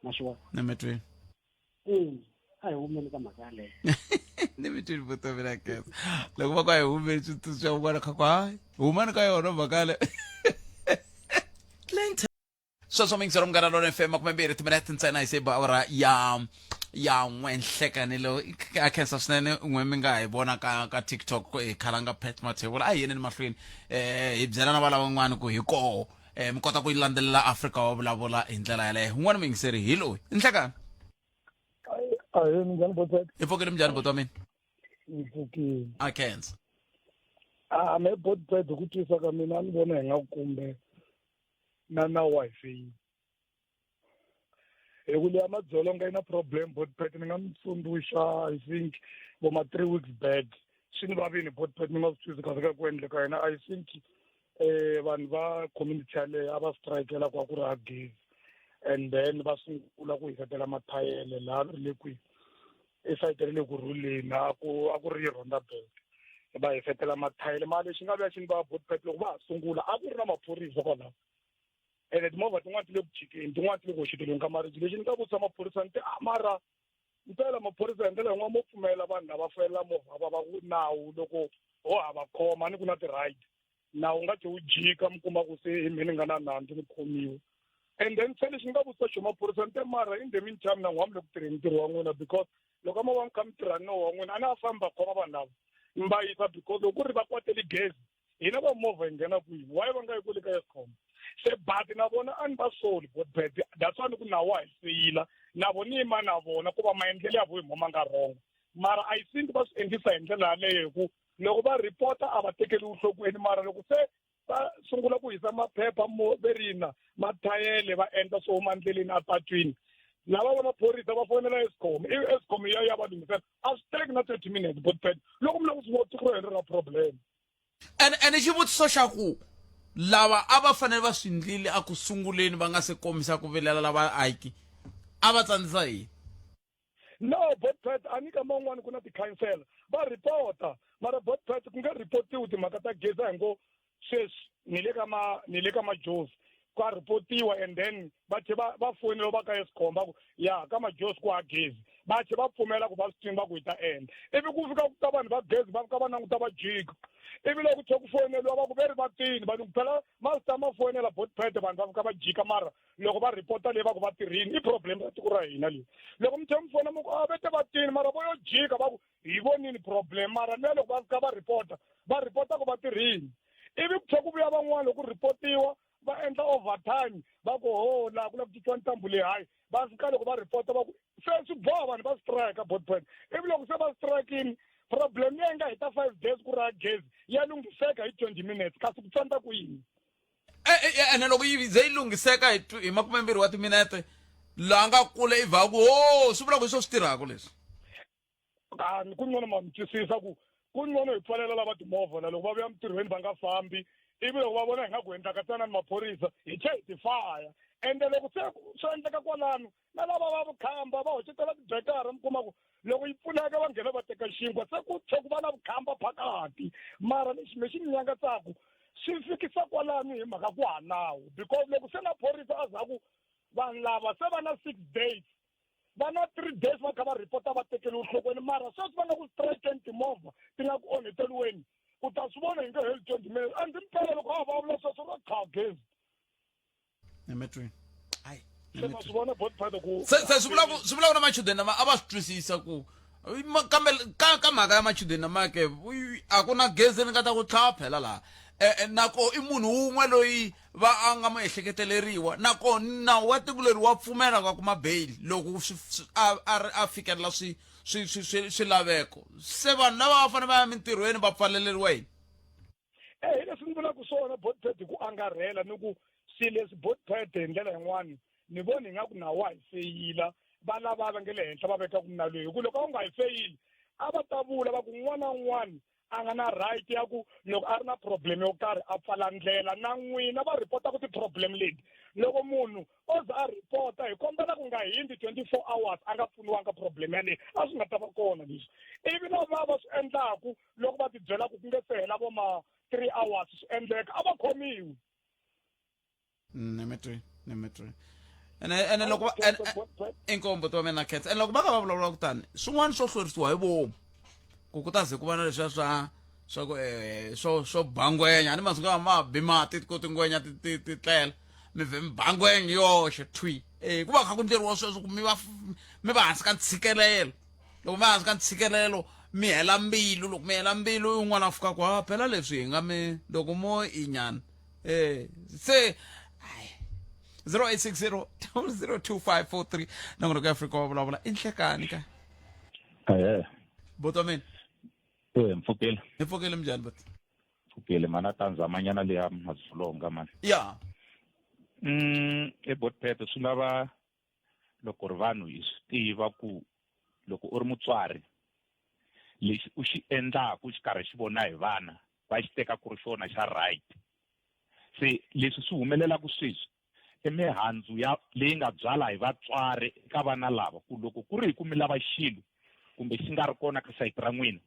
ma swi vona ni mi twini a hi humeni ka mhaka yaleyo ni mi twini vutomi ra keza loko va ku a hi humeni switsundzuxa un'wana kha ku hayi humani ka yona mhaka yaleyo Sweswo mingisero Munghana Lonene FM 20 timinete ntsena hi se ba awara ya ya n'we nhlekani lowu a khensa swinene n'we mi nga hi vona ka ka TikTok hi khalanga Pat Mathebula a hi yeneni mahlweni eh hi byela na valava van'wana ku hi koho eh mi kota ku yi landzelela Afrika wa vulavula hi ndlela yaleyo un'wana muyingiseri hi loyi nhlekani. Ahee, minjhani Botet? Hi pfukile minjhani buti wa mina? Ni pfukile. A khensa. A me Botet hi ku twisa ka mina a ni vona hi nga kumbe na nawu wa hi feyila. Hi ku leya madzolonga yi na problem Botet ni nga mi tsundzuxa I think vo ma 3 weeks back swi ni vavini Botet ni nga swi twisi kahle ka ku endleka yena I think eh vanhu va community yaleyo a va strikela ku a ku ri ha gezi and then va sungula ku hisetela mathayele laha ri le kwihi esayiti ra le ku rhuleni a ku a ku ri roundabout va hisetela mathayele mara lexi nga vuya xi ni va botpet loko va ha sungula a ku ri na maphorisa kwalaho ene timovha tin'wana ti le ku jikeni tin'wana ti le ku hoxeteleni ka maribye lexi ni nga vutisa maphorisa ni te a mara mpela maphorisa hi ndlela yin'wana mo pfumela vanhu lava foyela movha va va ku nawu loko ho ha va khoma ni ku na ti-right nawu nga tlhe wu jika mi kuma ku se hi mhe ni nga na nandzu ni khomiwa and then se lexi ni nga vutisa xo maphorisa ni te mara in the meantime na n'wi mi le ku tirheni ntirho wa n'wina because loko a mo va mi kha mi tirha nawu wa n'wina a ni a famba khoma vanhu lava mi va yisa because loko ku ri va kwatele gezi hina va movha hi nghena kwihi why va nga yi kwele ka Eskom se but na vona a ni va soli botbet that's why ni ku nawu wa hi feyila na vona yima na vona ku va maendlelo ya vo hi mo ma nga wrong mara I think va swi endlisa hi ndlela yaleyo hi ku loko va report a va tekeli enhlokweni mara loko se va sungula ku hisa maphepha mo verina mathayele va endla swo huma endleleni apatwini lava va maphorisa va fonela Eskom ivi Eskom ya ya va lunghisela a swi teki na 30 minutes botbet loko mi lava ku swi vona tiko ra hina ri na problem. Ene ene xivutiso xa ku lava a va fanele va swi ndlile a ku sunguleni va nga se kombisa ku vilela lava aiki a va tsandzisa yini? No botpet a ni ka man'wani ku na tikhansela va report-a mara botpet ku nge report-iwi timhaka ta gezi a hi ngo sweswi ni le ka ma ni le ka majozi ka report-iwa and then va tlhe va va foyinela va ka Eskom va ku ya ka majozi ku ha gezi va tlhe va pfumela ku va swi tiva ku hi ta endla ivi ku fika ku ta vanhu va gezi va fika va languta va jika ivi loko ku tlhe ku foyineliwa va ku ve ri va tini vanhu phela ma swi ta ma foyinela botpet vanhu va fika va jika mara loko va report-a leyi va ku va tirhini i problem ya tiko ra hina leyi loko mi tlhe mi fona mi ku a ve te va tini mara vo yo jika va ku hi vonini problem mara luya loko va fika va report-a va report-a ku va tirhini ivi ku tlhe ku vuya van'wana loko ku report-iwa va endla overtime va ku ho laha ku la ku cinciwa ntambu leyi hayi va fika loko va report-a va ku se swi boha vanhu va strike botpoint ivi loko se va strikini problem leyi nga heta 5 days ku ri gezi ya lunghiseka hi 20 minutes kasi ku tsandza ku yini E, e, e, ene loko yi ze yi lunghiseka hi hi 20 wa timinete laha nga kule i vha ku ho swi vula ku hi swo swi tirhaka leswi. A ni ku ngcono ma mi twisisa ku ku ngcono hi pfalela lava timovha na loko va vuya mintirhweni va nga fambi ivi loko va vona hi nga ku endlaka tsana ni maphorisa hi tlhe hi tifaya ende loko se swi endleka kwalano na lava va vukhamba va hoxetela tibekara mi kuma ku loko yi pfuleka va nghena va teka xinkwa se ku tlhe ku va na vukhamba phakati mara lexi me xi ni nyangatsaku swi fikisa kwalano hi mhaka ku ha nawu because loko se na phorisa a za ku vanhu lava se va na 6 days va na 3 days va kha va report-a va tekeriwe enhlokweni mara sweswi va nga ku strikeni timovha ti nga ku onheteriweni u ta swi vona hi nge heli 20 minutes a ndzi mpela loko a vulavula sweswo ra kha gezi emetrweni hayi se ma swi vona botpad ku se se swi vula ku swi vula ku na machudeni lama a va swi twisisa ku kambe ka ka mhaka ya machudeni lama ke a ku na gezi ni nga ta ku tlhava phela laha eh, nako i munhu wun'we loyi va a nga mu ehleketeleriwa nako nawu wa tiko leri wa pfumela ku kuma bail loko a a fikelela swi swi swi swilaveko se vanhu lava va fanele va ya mintirhweni va pfaleleriwa yini e hi leswi ni vulaka swona botpad hi ku angarhela ni ku swilo leswi botpad hi ndlela yin'wani ni vona ingaku nawu wa hi feyila va lava va nge le henhla va vekaku mina loyi hi ku loko a wu nga hi feyili a va ta vula va ku un'wana na un'wana a nga na right ya ku loko a ri na problem yo karhi a pfala ndlela na n'wina va report-aku ti-problem leti loko munhu o za a report-a hi kombela ku nga hindzi 24 hours a nga pfuniwanga problem yaleyo a swi nga ta va kona leswi ivi lava va swi endlaku loko va tibyela ku ku nge se hela vo ma 3 hours swi endleka a va khomiwi. Nemetweni nemetweni ene ene loko va ene inkombo to mina khensa ene loko va ka va vulavula kutani swin'wana swo hlwerisiwa hi vomu ku ku ta ze ku va na leswiya swa swa ku swo swo ba ngwenya a ni masiku lama ma bi mati ku tingwenya ti ti ti tlela. mi vhe mi ba ngwenya yoxe thwi e ku va kha ku ndleriwa sweswo ku mi va mi va hansi ka ntshikelelo loko mi va hansi ka ntshikelelo mi hela mbilu loko mi hela mbilu yin'wana a fika ku ha phela leswi hi nga mi loko mo inyana e se 0860 002543 nongonoko ya Afrika wa vulavula i nhlekani ka Ahee. buti wa mina Eh, mpfukile. Hi pfukile minjhani buti? Pfukile mana ta nzamanyana leya madzolonga mani. Ya. E botpet swi lava loko ri vanhu hi swi tiva ku loko u ri mutswari lexi u xi endlaku xi karhi xi vona hi vana va xi teka ku ri xona xa right se leswi swi humelelaka sweswi i mihandzu ya leyi nga byala hi vatswari eka vana lava ku loko ku ri hi ku mi lava xilo kumbe xi nga ri kona ka sayiti ra n'wina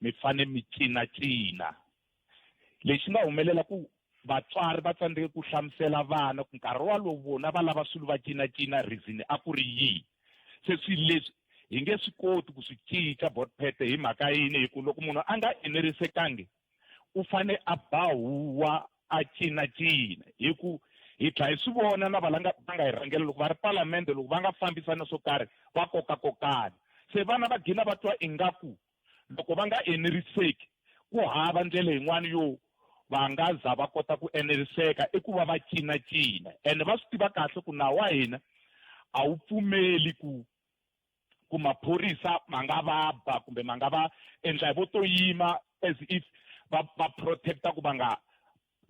mi fane mi cinacina lexi nga humelela ku vatswari va tsandzeke ku hlamusela vana ku nkarhi walowo vona va lava swilo va cinacina reason a ku ri yihi se swilo leswi hi nge swi koti ku swi cinca botpete hi mhaka yini hi ku loko munhu a nga enerisekangi u fane a ba huwa a cinacina hi ku hi tlha hi swi vona na valanga va nga hi rhangela loko va ri palamende loko va nga fambisana swo karhi va kokakokana se vana va gina va twa ingaku loko va nga eneriseki ku hava ndlela yin'wana yo va nga za va kota ku eneriseka i ku va va cinacina ene va swi tiva kahle ku nawu wa hina a wu pfumeli ku ku maphorisa ma nga va ba kumbe ma nga va endla hi vo to yima as if va va protecta ku va nga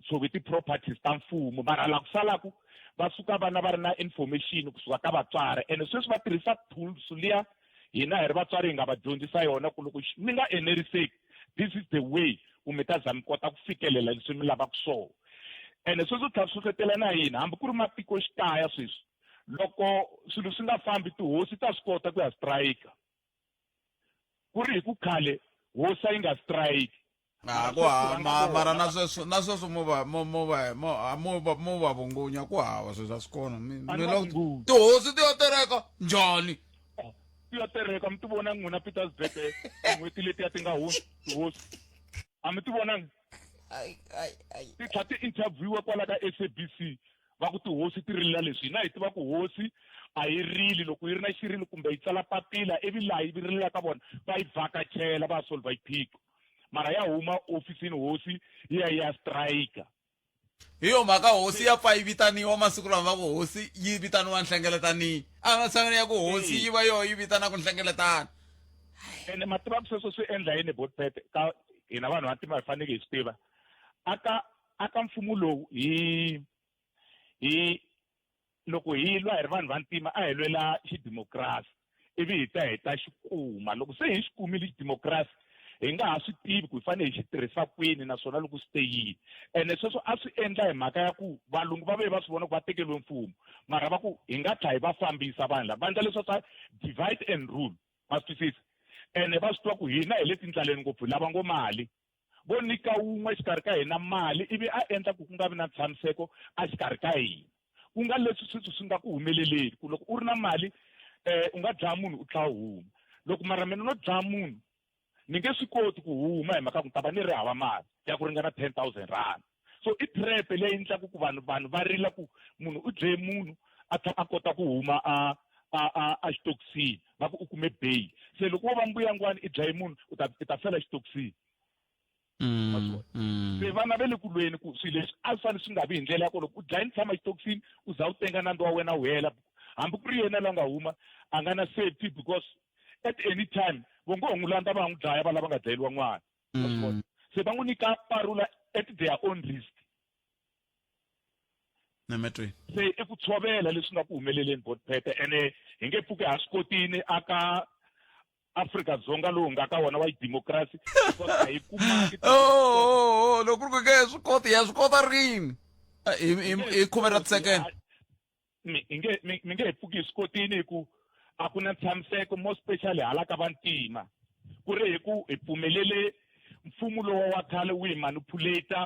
tshovi ti-properties ta mfumo mara la ku salaku va suka vana va ri na information kusuka ka vatswari ene sweswi va tirhisa tools liya hina hi ri vatswari hi nga va dyondzisa yona ku loko mi nga eneriseki this is the way ku mi ta za mi kota ku fikelela leswi mi lavaka swona ene sweswi tlhela swi hlohletela na hina hambi ku ri matikoxikaya sweswi loko swilo swi nga fambi tihosi ta swi kota ku ya strike ku ri hi ku khale hosi a yi nga strike a ku hava mara na sweswo na sweswo mo va mo mo va mo mo va mo va vungunya ku hava sweswo a swi kona mi mi loko tihosi ti yo tereka njhani ti yo tereka mi ti vona n'wina Petersburg tin'hweti letiya ti nga hundza tihosi a mi ti vonangi ti tlha ti interviewa kwala ka SABC va ku tihosi ti rilela leswi hina hi tiva ku hosi a yi rili loko yi ri na xirilo kumbe yi tsala papila ivi laha yi rilelaka vona va yi vhakachela va ya solva xiphiqo mara ya huma ofisini hosi yi ya yi ya strike hi yo mhaka hosi ya pfa yi vitaniwa masiku lama va ku hosi yi vitaniwa nhlengeletani a matshan'wini ya ku hosi yi va yo yi vitana ku nhlengeletano ene ma tiva ku sweswo swi endla yini botpet ka hina vanhu vantima hi fanele hi swi tiva aka aka mfumo lowu hi hi loko hi lwa hi ri vanhu vantima a hi lwela xidimokirasi ivi hi ta hi ta xi kuma loko se hi xi kumile xidimokirasi hi nga ha swi tivi ku hi fanele hi xi tirhisa kwini naswona loko swi te yini ene sweswo a swi endla hi mhaka ya ku valungu va ve va swi vona ku va tekeriwe mfumo mara va ku hi nga tlha hi va fambisa vanhu lava va endla leswa swa divide and rule ma swi twisisa ene va swi tiva ku hina hi le tindlaleni ngopfu hi lava ngo mali vo nyika wun'we exikarhi ka hina mali ivi a endla ku ku nga vi na ntshamiseko exikarhi ka hina ku nga leswi sweswi swi nga ku humeleleni ku loko u ri na mali um u nga dlaya munhu u tlhela u huma loko mara mina no dlaya munhu ni nge swi koti ku huma hi mhaka ku ta va ni ri hava mali ya ku ringana 10,000 rand so i trap leyi endlaku ku vanhu vanhu va rila ku munhu u dleye munhu a tlhela a kota ku huma a a a a xitokisini va ku u kume bail se loko wo va mbuyangwani i dlaye munhu u ta i ta fela xitokisini se vana va le ku lweni ku swilo leswi a swi fanele swi nga vi hi ndlela ya ku loko u dlaye ni tshama xitokisini u za u tenga nandzu wa wena wu hela hambi ku ri yena la nga huma a nga na safety because at any time vo ngo ho n'wi landza va n'wi dlaya va lava nga dlayeriwa n'wana se va n'wi nyika parula at their own risk Nemetweni. Se i ku tshovela leswi nga ku humeleleni botpete ene hi nge pfuki ha swi kotini aka Afrika-Dzonga lowu nga ka wona wa xidimokirasi because a hi kumangi Oh, oh, oh, loko ku ri ku nge swi koti ya swi kota rini Ah, hi hi hi khume ra tisekende mi hi nge mi mi nge he pfuki hi swi kotini hi ku a ku na ntshamiseko more specially hala ka vantima ku ri hi ku hi pfumelele mfumo lowa wa khale wu hi manipulate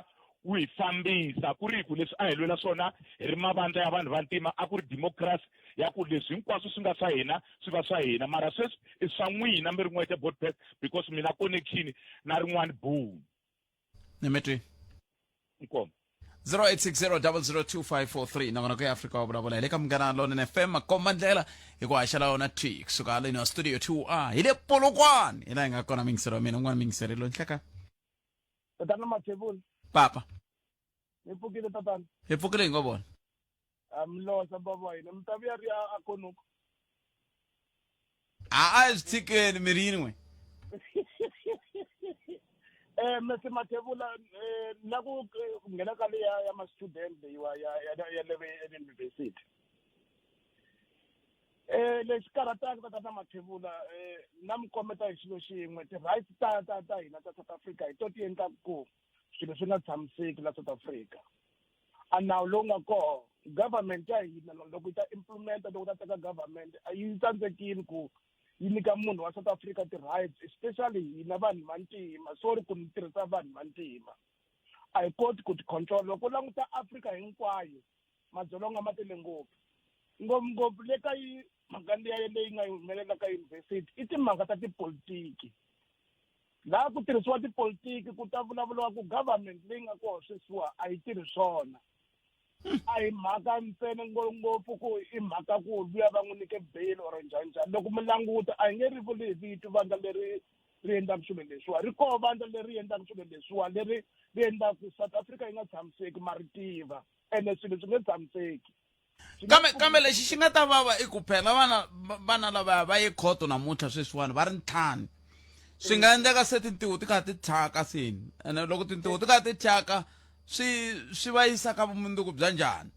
wu hi fambisa ku ri hi ku leswi a hi lwela swona hi ri mavandla ya vanhu vantima a ku ri democracy ya ku leswi hinkwaswo swi nga swa hina swi va swa hina mara sweswi i swa n'wina mi ri n'wexe botpet because mi na connection na rin'wana boom Nemetweni. Inkomu. 0860002543 nakona ku ya Afrika wa vulavula hi le ka Munghana Lonene FM makomba ndlela hi ku haxela yona thwi kusuka haleni wa studio 2A hi le Polokwane hi laha hi nga kona mingiselo wa mina un'wana mingiseri lo nhleka Tatana Mathebula papa mi pfukile tatana hi pfukile hi ngo vona a mi losa bava wa hina mi ta vuya ri a konuku a a hi swi tshikeni miri yini n'we eh Mr Mathebula eh na ku nghena ka leya ya ma student leyiwa ya ya ya le university eh lexi karhataka tatana Mathebula eh na mi kombeta hi xilo xin'we ti-rights ta ta ta hina ta South Africa hi to ti endlaka ku swilo swi nga tshamiseki la South Africa a nawu lowu nga koho government ya hina loko yi ta implementa loko ta teka government a yi tsandzekile ku yi nyika munhu wa South Africa ti-rights especially hina vanhu vantima sorry ku ni tirhisa vanhu vantima a hi koti ku ti control loko u languta Afrika hinkwayo madzolonga ma tele ngopfu ngopfungopfu le ka yi mhaka liya leyi nga humelela ka yunivhesiti i timhaka ta tipolitiki laha ku tirhisiwa tipolitiki ku ta vulavuriwa ku government leyi nga kona sweswiwa a yi tirhi swona a hi mhaka ntsena ngopfu ku i mhaka ku luya va n'wi nyike bail or njhani njhani loko mi languta a hi nge ri vuli hi vito vandla leri ri endlaka swilo leswiwa ri koho vandla leri endlaka swilo leswiwa leri ri endlaka ku South Africa yi nga tshamiseki ma ri tiva ene swilo swi nge tshamiseki kambe kambe lexi xi nga ta vava i ku phela vana vana lavaya va ye khoto namuntlha sweswiwani va ri ntlhanu swi nga endleka se tintiho ti kha ti thyaka seni ene loko tintiho ti kha ti thyaka swi swi va yisa ka vumundzuku bya njhani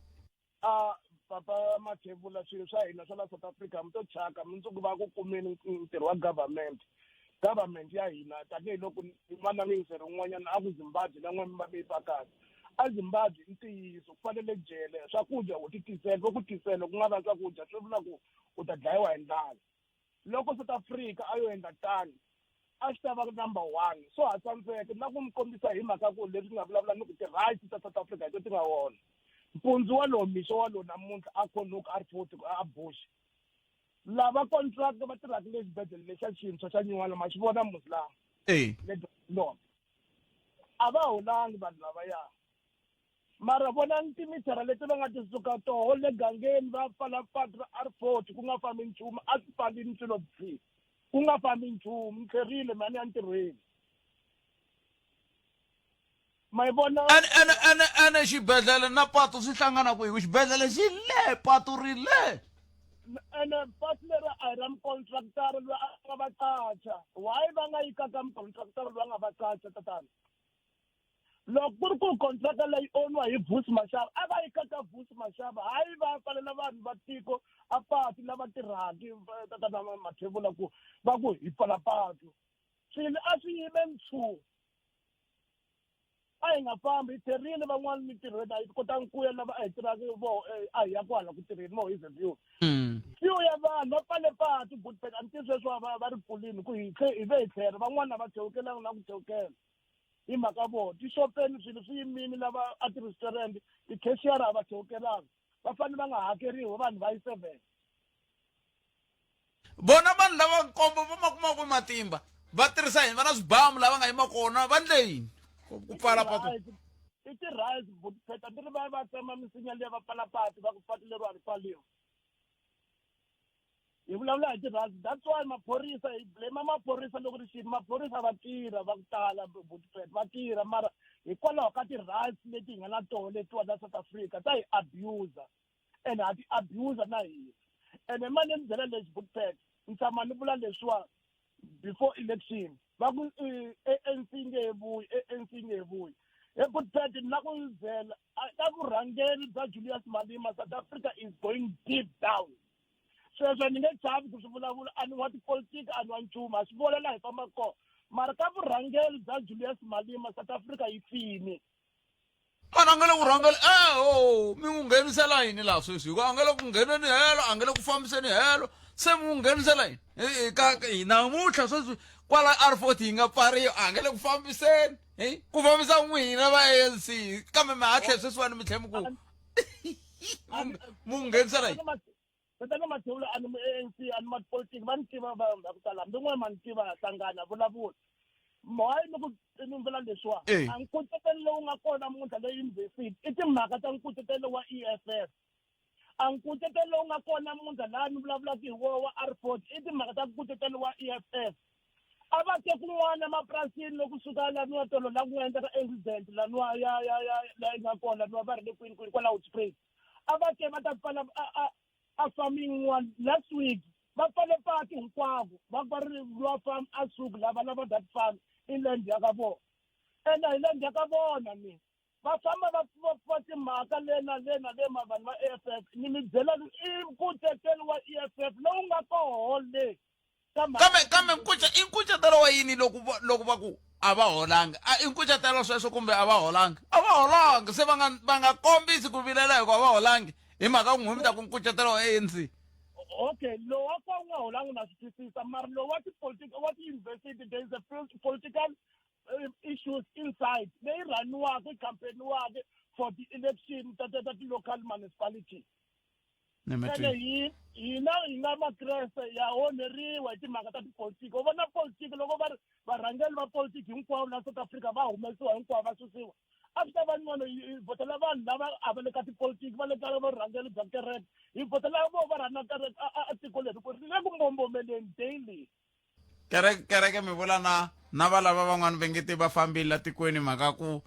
a papa Mathebula swilo swa hina swa la South Africa mi to thyaka mundzuku va ku kumeni ntirho wa government government ya hina tanihiloko n'wana miyingiseri un'wanyana a ku Zimbabwe na n'wana va mi kahle a Zimbabwe i ntiyiso ku fanele jele swakudya u ti tisela vo ku tisela ku nga va swakudya swi vula ku u ta dlayiwa hi ndlala loko South Africa a yo endla tano a swi ta va number one so ha tsandzeka na ku mi kombisa hi mhaka ku leswi nga vulavula ni ku ti-rights ta South Africa hi to ti nga wona mpundzu walowo mixo walowo namuntlha a khonuka a ri futhi a bush lava contract va tirhaka le xibedhlele lexa xintshwa xa nyuwana ma xi vona musi laha e le a va holangi vanhu lavaya mara vonani timithara leti va nga ti suka toho le gangeni va pfala patu ra R 40 ku nga fambi nchumu a swi pfalini swilo byi ku nga fambi nchumu ni tlherile mani ya ntirhweni ma yi vona ene ene ene ene xibedhlele na patu swi hlangana kwihi xibedhlele xi le patu ri le ene patu leri a hi ra mucontractara loyi a nga va qacha why va nga yi kaka mucontractara loyi a nga va qacha tatana loko ku ri ku contractor leyi oniwa hi Vusi Mashava a va yi kaka Vusi Mashava hayi va pfalela vanhu va tiko a patu lava tirhaki tatana Mathebula ku va ku hi pfala patu swilo a swi yime ntshu a hi nga fambi hi tlherile van'wana mintirhweni a hi kotangi ku ya lava a hi tirhaka vo a hi ya kwala ku tirheni mo hi view few ya vanhu va pfale patu good a ni tivi sweswi va va ri pfulini ku hi hi ve hi tlhela van'wana a va chewukelanga na ku chewukela hi mhaka vona tixopeni swilo swi yimile lava a ti-restaurant ti-cashier a va chewukelanga va fanele va nga hakeriwi vanhu va yi seven vona vanhu lava nkombo va ma kuma kwi matimba va tirhisa yini va na swibamu lava nga yima kona va ndle yini ku pfala patu i ti-rice butpheta ti ri va va tsema misinya liya va pfala patu va ku patu lero a ri pfaliwa hi vulavula hi ti-rice that's why maphorisa hi blame maphorisa loko ri xini maphorisa va tirha va ku tala butpheta va tirha mara hikwalaho ka ti-rice leti hi nga na toho letiwa ta South Africa ta hi abuser ene ha ti abuser na hina ene mali ni byela lexi butpheta ni tshama ni vula leswiwa before election va ku ANC nge he vuyi ANC nge he vuyi he butpheta ni la ku byela ka vurhangeri bya Julius Malema South Africa is going deep down sweswo ni nge chavi ku swi vulavula a ni wa tipolitiki a ni wa nchumu a swi vona laha hi fambaka kona mara ka vurhangeri bya Julius Malema South Africa yi fini mana a nga le ku rhangela eho mi n'wi nghenisela yini laha sweswi hikuva a nga le ku ngheneni helo a nga le ku fambiseni helo se mi n'wi nghenisela yini ka hi namuntlha sweswi kwala R 40 yi nga pfariwa a nga le ku fambiseni hi ku fambisa n'wina va ANC kambe mi hatlhe sweswiwani mi tlhe mi ku mu nghenisela yini Tatana Mathebula a ni mu ANC a ni ma politiki va ni tiva vanhu va ku tala hambi n'we ma ni tiva ha hlangana vulavula. Why ni ku ni vula leswiwa? Eh. A nkucetelo lowu nga kona namuntlha le yunivhesiti i timhaka ta nkucetelo wa EFF. A nkucetelo lowu nga kona namuntlha laha ni vulavulaka hi wona wa R40 i timhaka ta nkucetelo wa EFF. A va te kun'wana emapurasini loko suka laniwa tolo la ku nga endleka accident laniwa ya ya ya la yi nga kona laniwa va ri le kwini kwini kwala Hoedspruit. A va te va ta pfala a a a farm yin'wana last week va pfale patu hinkwavo va ku va ri lwa farm a suki lava lava that farm i land ya ka vona ene hi land ya ka vona ni va famba va va va timhaka le na le na le ma vanhu va E_F_F ni mi byela i nkucetelo wa E_F_F lowu nga koho le kambe kambe nkuce i nkucetelo wa yini loko loko va ku a va holanga a i nkucetelo sweswo kumbe a va holanga a va holanga se va nga va nga kombisi ku vilela hikuva a va holangi hi mhaka ku n'wi mi ta ku nkucetelo wa ANC okay lowu wa ka wu nga holangi na swi twisisa mara lowu wa tipolitiki wa ti-university there is a political issues inside leyi rhaniwaka yi campaigniwaka for the election ta ta ta ti-local municipality ene hi hina hi nga makreste ya onheriwa hi timhaka ta tipolitiki u vona politiki loko va ri varhangeri va politiki hinkwavo la South Africa va humesiwa hinkwavo va susiwa a swi ta va ngcono hi vhotela vanhu lava a va le ka tipolitiki va le ka vurhangeri bya kereke hi vhotela vo va rhanga kereke a tiko leri ku ri le ku mbombomeleni daily kereke kereke mi vula na na va lava van'wana va nge te va fambile la tikweni mhaka ku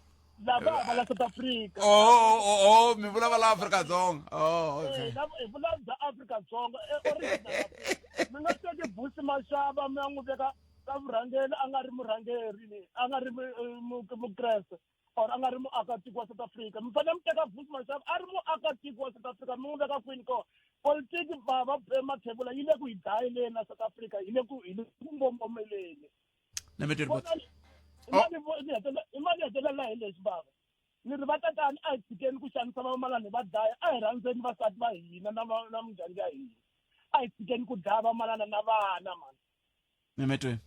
lava va la South Africa oh oh oh mi vula va la Afrika Dzonga oh okay eh, hi vula bya Afrika Dzonga eh, original mi nga teki Busi Mashaba mi ya n'wi veka ka vurhangeri a nga ri murhangeri ni a nga ri eh, mukreste or a nga ri muakatiko wa South Africa mi fanele mi teka Vusi Mashaba a ri muakatiko wa South Africa mi n'wi veka kwini kona politiki bava mathebula yi le ku hi dlayeleni na South Africa yi le ku hi le ku mbombomeleni i mali hetelela hi leswi bava ni ri va tatani a hi tshikeni ku xanisa vamalani va dlaya a hi rhandzeni vasati va hina na na mindyangu ya hina a hi tshikeni ku dlaya vamalana na vana mani Nimetweni.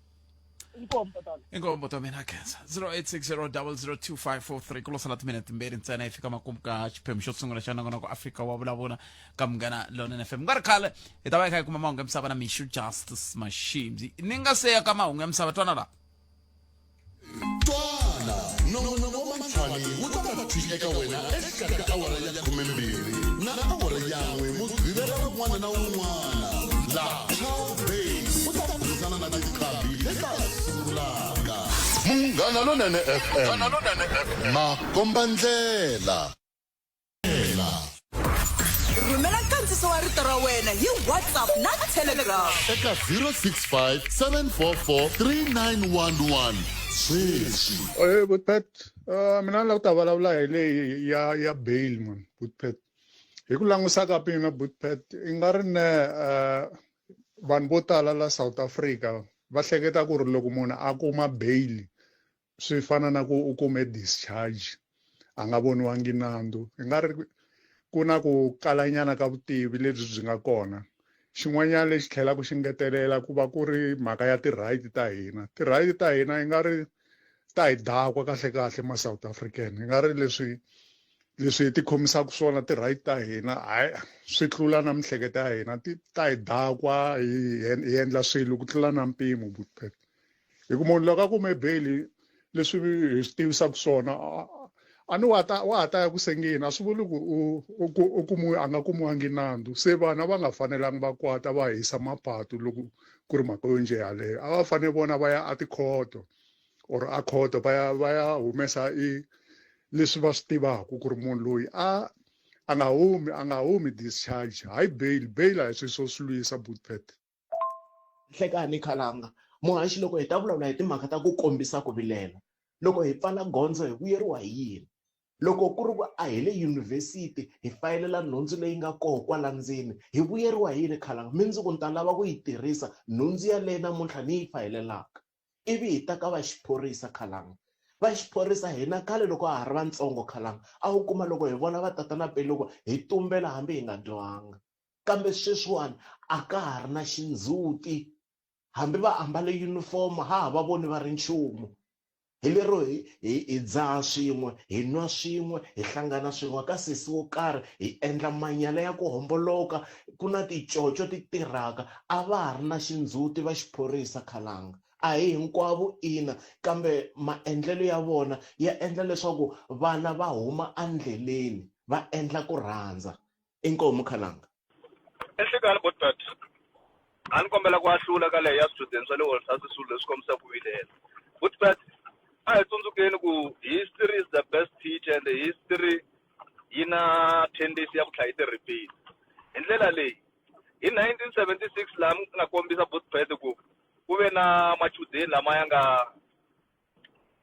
Inkomu tatana. Inkomu ta mina khensa. 0860002543 ku lo sala timinete timbirhi ntsena yi fika makumu ka xiphemu xo sungula xa nongonoko Afrika wa vulavula ka Munghana Lonene FM. Ku nga ri khale hi ta va hi kha hi kuma mahungu ya misava na Mishu Justice Mashimzi. Ni nga se ya ka mahungu ya misava twana la. Twana, nongonoko wa Machwani wu ta va thwi eka wena exikarhi ka awara ya khumembirhi na awara yan'we Mugqivela wun'wana na wun'wana. Laha Charles Bay u ta burisana na tinqambi leta sungulaka. Munghana Lonene FM, makombandlela. Rhumela nkandziso wa rito ra wena hi WhatsApp na Telegram. Eka 065 744 3911 sweswi. Eh, Butpet, mina ni lava ku ta vulavula hi leyi ya ya bail man, Butpet. Hi ku langusa ka mina Butpet, i nga ri ne vanhu vo tala la South Africa va hleketa ku ri loko munhu a kuma bail swi fana na ku u kume discharge a nga voniwangi nandzu i nga ri ku na ku kalanyana ka vutivi lebyi byi nga kona xin'wanyana lexi tlhelaka xi ngetelela ku va ku ri mhaka ya ti-right ta hina ti-right ta hina i nga ri ta hi dakwa kahle kahle ma South African i nga ri leswi leswi hi ti khomisaka swona ti-right ta hina hayi swi tlula na miehleketo ya hina ti ta hi dakwa hi hi endla swilo ku tlula na mpimo Butpet hi ku munhu loko a kume bail leswi hi swi tivisaka swona a ni wa ta wa ha ta ya ku sengeni a swi vuli ku u u u kumiwe a nga kumiwangi nandzu se vana va nga fanelangi va kwata va hisa mapatu loko ku ri mhaka yo njhe yaleyo a va fanele vona va ya a tikhoto or a khoto va ya va ya humesa i leswi va swi tivaka ku ri munhu loyi a a nga humi a nga humi discharge hayi bail bail a hi swilo swo swi lwisa Butpet. Nhlekani Khalanga, Muhaxi loko hi ta vulavula hi timhaka ta ku kombisa ku vilela, loko hi pfala gondzo hi vuyeriwa hi yini? Loko ku ri ku a hi le yunivhesiti hi fayelela nhundzu leyi nga koho kwala ndzeni, hi vuyeriwa hi yini Khalanga? Mindzuku ni ta lava ku yi tirhisa nhundzu yaleyi namuntlha ni yi fayelelaka. Ivi hi ta ka va xiphorisa Khalanga. Va xiphorisa hina khale loko ha ha ri vantsongo Khalanga, a wu kuma loko hi vona va tatana Pelukwa hi tumbela hambi hi nga dyohanga. Kambe sweswiwani a ka ha ri na xindzhuti, hambi va ambale yunifomo ha ha va voni va ri nchumu. Hi lero hi, hi, hi dzaha swin'we, hi nwa swin'we, hi hlangana swin'we ka sesi wo karhi, hi endla manyala ya ku homboloka, ku na ticoco ti tirhaka, a va ha ri na xindzhuti va xiphorisa, Khalanga. A hi hinkwavo ina, kambe maendlelo ya vona ya endla leswaku vana va huma endleleni va endla ku rhandza. Inkomu Khalanga. Enhlekani Botbet, a ni kombela ku ahlula ka leyi ya swichudeni swa le Walter Sisulu leswi kombisaka ku vilela. Botbet, a hi tsundzukeni ku history is the best teacher and history yi na tendency ya ku tlhela yi ti repeat. Hi ndlela leyi, hi 1976 laha mi nga kombisa Botbet ku ku ve na machudeni lama ya nga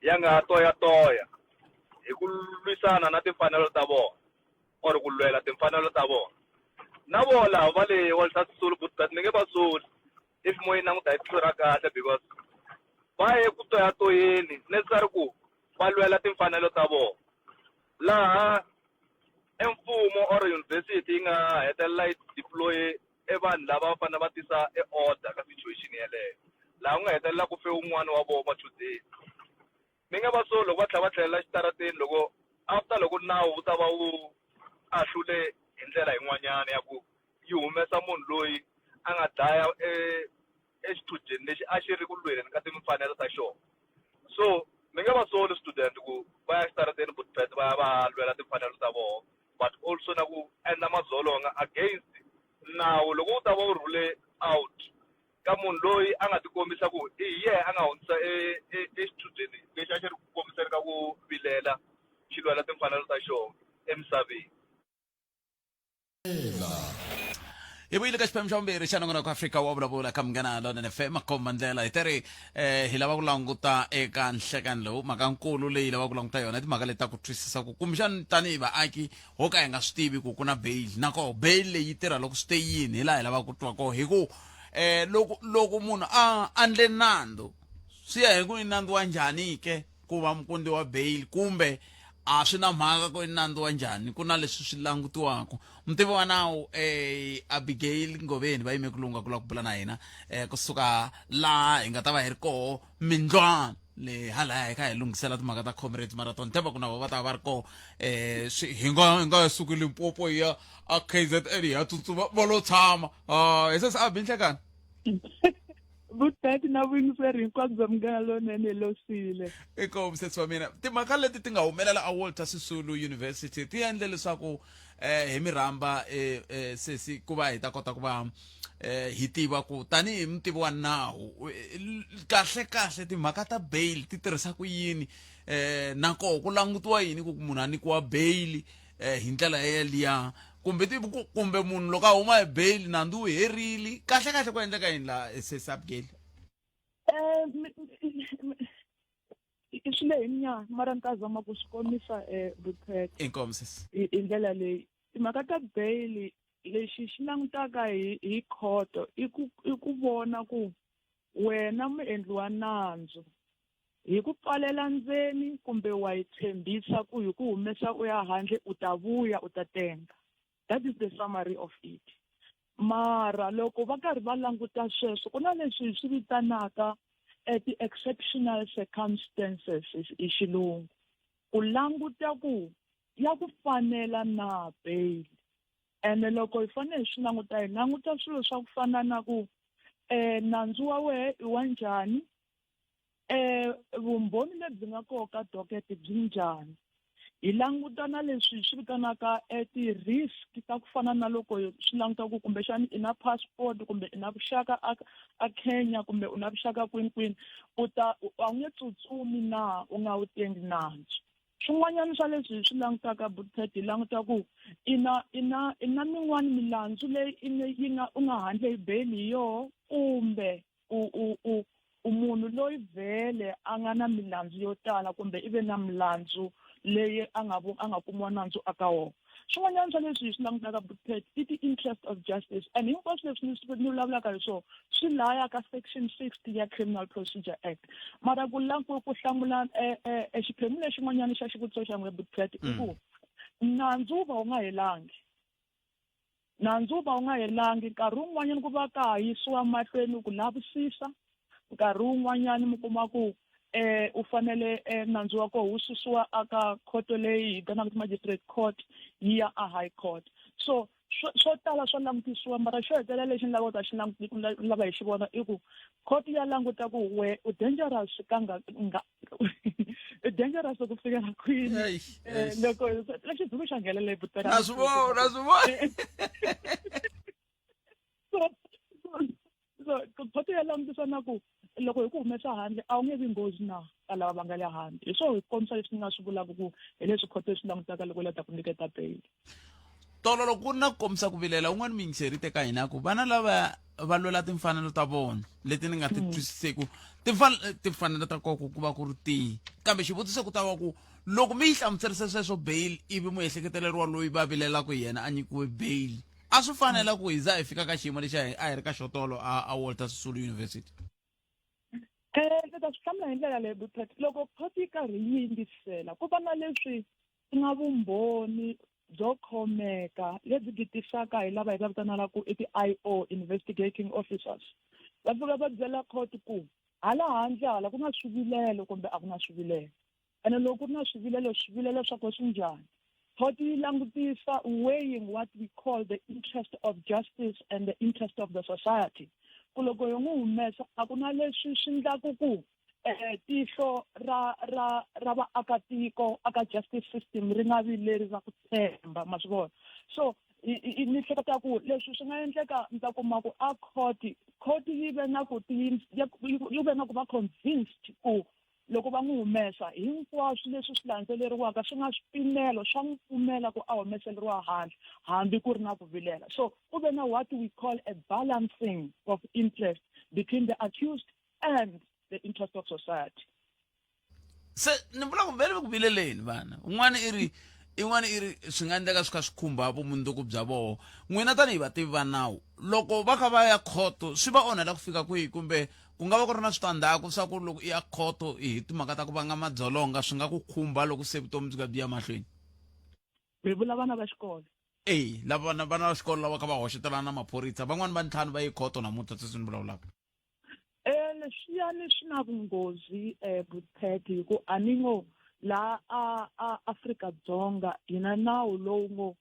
ya nga toyatoya hi ku lwisana na timfanelo ta vona or ku lwela timfanelo ta vona na vona lava va le Walter Sisulu but ni nge va soli if mo yi languta hi tihlo ra kahle because va ye ku toyatoyeni necessary ku va lwela timfanelo ta vona laha emfumo or university yi nga hetelela yi deploy e vanhu lava va fanele va tisa e order ka situation yeleyo laha ku nga hetelela ku fe wun'wana wa vona machudeni ni nga va so loko va tlhela va tlhelela xitarateni loko after loko nawu wu ta va wu ahlule hi ndlela yin'wanyana ya ku yi humesa munhu loyi a nga dlaya e exichudeni lexi a xi ri ku lweni ka timfanelo ta xona so ni nga va soli student ku va ya xitarateni Budapest va ya va lwela timfanelo ta vona but also na ku endla madzolonga against nawu loko wu ta va wu rhule out ka munhu loyi a nga tikombisa ku i hi yehe a nga hundzisa exichudeni lexi a xi ri ku kombiseni ka ku vilela xi lwela timfanelo ta xona emisaveni. Hi vuyile ka xiphemu xa vumbirhi xa nongonoko Afrika wa vulavula ka Munghana Lonene FM makomba ndlela hi teri eh hi lava ku languta eka nhlekani lowu mhaka nkulu leyi lava ku languta yona i timhaka leti ta ku twisisa ku kumbexani tanihi vaaki ho ka hi nga swi tivi ku ku na bail na koho bail leyi yi tirha loko swi te yini hi laha hi lavaka ku twa koho hi ku eh loko loko munhu a andle nandzu swi ya hi ku i nandzu wa njhani ke ku va mukundi wa bail kumbe a swi na mhaka ku i nandzu wa njhani ku na leswi swi langutiwaka mutivi wa nawu eh, Abigail Ngoveni va yime ku lungha ku lava ku bula na hina eh, kusuka laha hi nga ta va hi ri koho mindlwana le halaya hi kha hi lunghisela timhaka ta Comrades Marathon themba ku na vona va ta va va ri koho eh, hi nga hi nga suki Limpopo hi ya a KZN hi ya tsutsuma va lo tshama ah, hi sesi Abi nhlekani Vutati na vuyingiseri hinkwabyo bya Munghana Lonene Losile. Inkomu sesi wa mina. Timhaka leti ti nga humelela a Walter Sisulu University ti endle leswaku eh hi mi rhamba eh, eh sesi ku va hi ta kota ku va eh hi tiva ku tanihi mutivi wa nawu eh, kahle kahle timhaka ta bail ti tirhisa ku yini eh na koho ku langutiwa yini ku munhu a nyikiwa bail eh hi ndlela yeliya kumbe ti kumbe munhu loko a huma hi bail nandzu wu herile kahle kahle ku endleka yini laha sesi Abigail? Eh, swi lehe nyana mara ni ta zama ku swi komisa um vukheta inkomu sesi hi ndlela leyi timhaka ta bail lexi xi langutaka hi hi khoto i ku i ku vona ku wena muendli wa nandzu hi ku pfalela ndzeni kumbe wa yi tshembisa ku hi ku humesa u ya handle u ta vuya u ta tenga that is the summary of it mara loko va karhi va languta sweswo ku na leswi hi swi vitanaka eh, ti-exceptional circumstances hi xilungu ku languta ku ya ku fanela na bail ene loko hi fanele hi swi languta hi languta swilo swa ku fana na ku um nandzu wa wehe i wa njhani Eh vumbhoni lebyi nga koho ka docket byi njhani? Hi languta na leswi hi swi vitanaka eh, ti-risk ta ku fana na loko swi languta ku kumbexani i na passport kumbe i na vuxaka a a Kenya kumbe u na vuxaka kwini kwini u ta a wu nge tsutsumi na u nga wu tengi nandzu. Swin'wanyana swa leswi hi swi langutaka Butpet hi languta ku i na i na i na min'wani milandzu leyi i yi nga u nga handle hi bail hi yoho kumbe u u u u munhu loyi vhele a nga na milandzu yo tala kumbe i ve na milandzu leyi a nga a nga kumiwa nandzu aka wona swin'wanyana swa leswi hi swi langutaka Butpet i ti-interest of justice and hinkwaswo leswi ni ni vulavulaka hi swona swi laya ka section 60 ya Criminal Procedure Act mara ku ku ku hlamula e, e, e xiphemu lexin'wanyana xa xivutiso xa n'we Butpet i ku nandzu wu va wu nga helangi Nandzu wu va wu nga helangi, nkarhi wun'wanyana ku va ka ha yisiwa mahlweni ku lavisisa, nkarhi wun'wanyana mi kuma ku u fanele nandzu wa kona wu susiwa aka khoto leyi hi vitanaka ti-magistrate court yi ya a high court. So. Swo tala swa langutisiwa, mara xo hetelela lexi ni lavaka ku ta xi ni lava hi xi vona i ku court ya languta ku we u dangerous ka nga nga u dangerous ku fikela kwini. Loko lexi duku xa nghelela ebutela na swi vona swi vona. So court ya langutisa na ku loko hi ku humesa handle a wu nge vi nghozi na ka lava va nga le handle. Hi swo hi kombisa leswi ni nga swi vulaka ku hi leswi khoto swi langutaka loko la ta ku nyiketa bail. Tolo loko ku ri na ku kombisa ku vilela, un'wana muyingiseri te ka hina ku vana lava va lwela timfanelo ta vona leti ni nga ti twisiseku timfanelo ta koko ku va ku ri tihi, kambe xivutiso ku ta va ku loko mi yi hlamuserise sweswo bail ivi muehleketeleriwa loyi va vilelaka yena a nyikiwe bail, a swi fanela ku hi za hi fika ka xiyimo lexi a hi ri ka xotolo a Walter Sisulu University? Ni ta swi hlamula hi ndlela leyi, Buthat. Loko court yi karhi yi yingisela, ku va na leswi ku nga vumbhoni byo khomeka lebyi byi tisaka hi lava hi va vitanaka ku i ti-I_O, investigating officers. Va fika va byela court ku hala handle hala ku na swivilelo kumbe a ku na swivilelo, ene loko ku ri na swivilelo, swivilelo swa ko swi njhani. Court yi langutisa weighing what we call the interest of justice and the interest of the society, ku loko hi n'wi humesa a ku na leswi swi ndlaku ku tihlo ra vaakatiko aka justice system ri nga vi leri ra ku tshemba, ma swi vona. So ni hleketa ku leswi swi nga endleka mi ta kuma ku a court yi ve na ku yi ve na ku va convinced ku loko va n'wi humesa hinkwaswo leswi swi landzeleriwaka swi nga swipimelo swa n'wi pfumela ku a humeseleriwa handle hambi ku ri na ku vilela. So ku ve na what we call a balancing of interest between the accused and the interest of society. Se ni vula ku vele ku vileleni vana un'wana i ri in'wana i ri swi nga endleka swi kha swi khumba vumundzuku bya voho. N'wina tanihi vativi va nawu, loko va kha va ya khoto swi va onhela ku fika kwihi, kumbe ku nga va ku ri na switandzhaku swa ku loko i ya khoto hi timhaka ta ku vanga madzolonga swi nga ku khumba loko se vutomi byi ka byi ya mahlweni? Mi vula vana va xikolo? Eya, lava vana va xikolo lava kha va hoxetelana na maphorisa, van'wani va ntlhanu va ye khoto namuntlha sweswi ni vulavulaka. Leswiyani swi na vunghozi, Butpet, hi ku a ni ngo laha a Afrika-Dzonga hi na nawu lowu ngo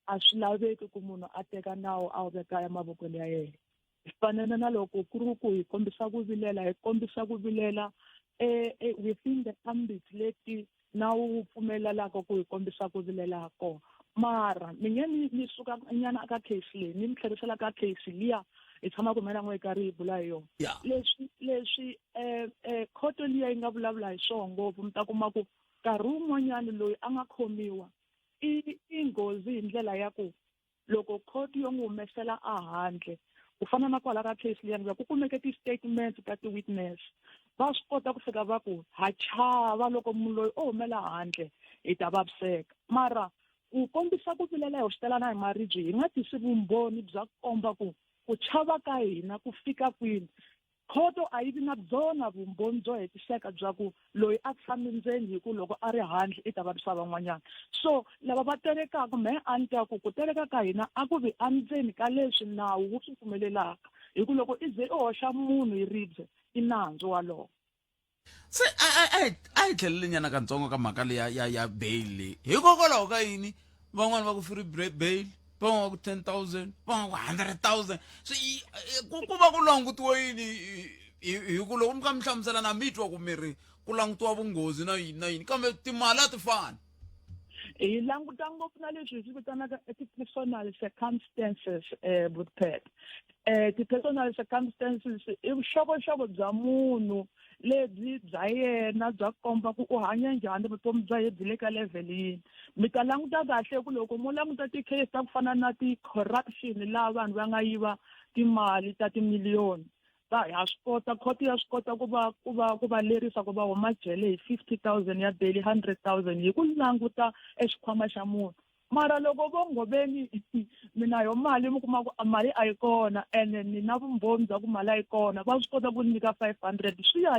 a swi laveki ku munhu a teka nawu a wu veka emavokweni ya yena. Hi fanele na loko ku ri ku hi kombisa ku vilela, hi kombisa ku vilela within the ambit leti nawu wu pfumelelaka ku hi kombisa ku vilela ha kona. Mara mi nge ni suka nyana ka case leyi ni mi tlherisela ka case liya hi tshamaka mina n'we karhi hi bula hi yona. Leswi khoto liya yi nga vulavula hi swona ngopfu, mi ta kuma ku nkarhi wun'wanyani loyi a nga khomiwa i nghozi hi ndlela ya ku loko court yo n'wi humesela a handle, ku fana na kwala ka case liya ku kumeke ti-statements ta ti-witness, va swi kota ku fika va ku ha chava loko munhu loyi o humela handle hi ta vaviseka. Mara ku kombisa ku vilela hi hoxetelana hi maribye hi nga tisi vumbhoni bya komba ku ku chava ka hina ku fika kwini, khoto a yi vi na byona vumbhoni byo hetiseka bya ku loyi a tshami ndzeni hi ku loko a ri handle i ta vavisa van'wanyana. So lava va terekaka, mehe a ni twa ku ku tereka ka hina a ku vi endzeni ka leswi nawu wu swi pfumelelaka, hi ku loko i ze i hoxa munhu hi ribye i nandzu walowo. Se a hi tlheleli nyana katsongo ka mhaka leya ya bail leyi. Hikokwalaho ka yini van'wani va ku free bail, van'wani va ku 10 000, van'wani va ku 100 000? So ku va ku langutiwa yini? Hi ku loko mi kha mi hlamusela na mi twa ku mi ri ku langutiwa vunghozi na yini na yini, kambe timali a ti fani. Hi languta ngopfu na leswi hi swi vitanaka ti-personal circumstances, Butpet. Ti-personal circumstances i vuxokoxoko bya munhu lebyi bya yena bya komba ku u hanya njhani, vutomi bya yena byi le ka level yini. Mi ta languta kahle ku loko mo languta ti-case ta ku fana na ti-corruption laha vanhu va nga yiva timali ta timiliyoni, va ha swi kota, court ya swi kota ku va lerisa ku va huma jele hi 50 000 ya bail, 100 000, hi ku languta exikhwama xa munhu. Mara loko vo ngoveni mina yo mali, mi kuma ku mali a yi kona, ene ni na vumbhoni bya ku mali a yi kona, va swi kota ku nyika 500. Swi ya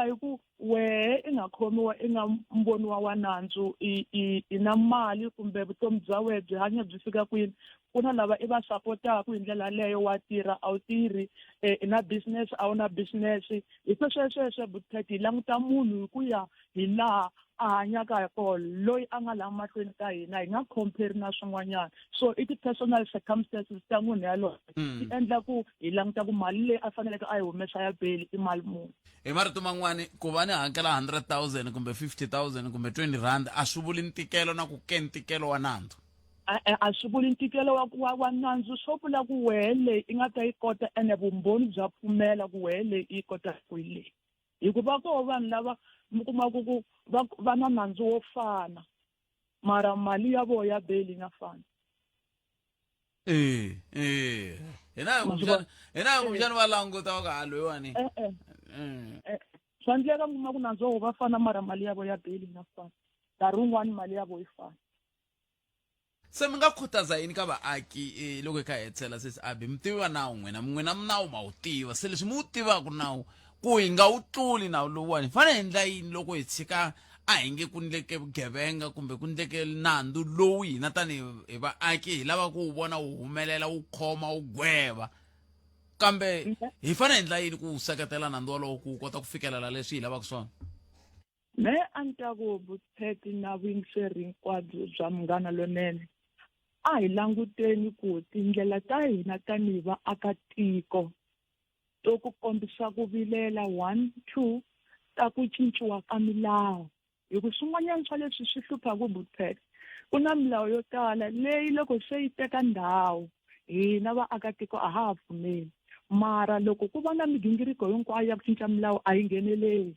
hi ku wehe i nga khomiwa, i nga mboniwa wa nandzu, i na mali kumbe vutomi bya wena byi hanya byi fika kwini. Ku na lava i va sapotaku hi ndlela yaleyo, wa tirha a wu tirhi, i na business a wu na business. Hi sweswesweswe Butpet, hi languta munhu hi ku ya hi laha a hanyaka hi kona, loyi a nga laha mahlweni ka hina, hi nga compare na swin'wanyana. So i ti-personal circumstances ta munhu yaloye ti endla ku hi languta ku mali leyi a faneleke a yi humesa ya bail i mali muni. Hi marito man'wani, ku va ni hakela 100 000 kumbe 50 000 kumbe 20 rand a swi vuli ntikelo na ku ke ntikelo wa nandzu. E-e, a swi vuli ntikelo wa wa wa nandzu, swo vula ku wehe leyi i nga ta yi kota ene vumbhoni bya pfumela ku wehe leyi i yi kotaka hi leyi. Hikuva koho vanhu lava mi kumaka ku va va na nandzu wo fana mara mali ya vona ya bail yi nga fani. Eh, eh. Hina kumbexana hina kumbexana va languta va ku ha loyiwani. E-e. Swa endleka mi kuma ku nandzu wa vona va fana mara mali ya vona ya bail yi nga fani. Nkarhi wun'wani mali ya vona yi fana. Se mi nga khutaza yini ka vaaki eh, loko hi kha hi hetisela sesi Abi mi tiva nawu n'wina n'wina nawu ma wu tiva se leswi mi wu tivaka nawu ku hi nga wu tluli nawu lowuwani hi fanele hi endla yini loko hi tshika a hi nge ku ndleke vugevenga kumbe ku ndleke nandzu lowu hina tanihi hi vaaki hi lava ku wu vona wu humelela wu khoma wu gweva kambe hi fanele hi endla yini ku wu seketela nandzu wolowo ku wu kota ku fikelela leswi hi lavaka swona? Mehe a ni ta ku vupheti na vuyingiseri hinkwabyo bya Munghana Lonene, a hi languteni ku tindlela ta hina tanihi vaakatiko to ku kombisa ku vilela, one, two, ta ku cinciwa ka milawu, hi ku swin'wanyana swa leswi swi hluphaka vupheti, ku na milawu yo tala leyi loko se yi teka ndhawu hina vaakatiko a ha ha pfumeli, mara loko ku va na migingiriko hinkwayo ya ku cinca milawu a yi ngheneleli.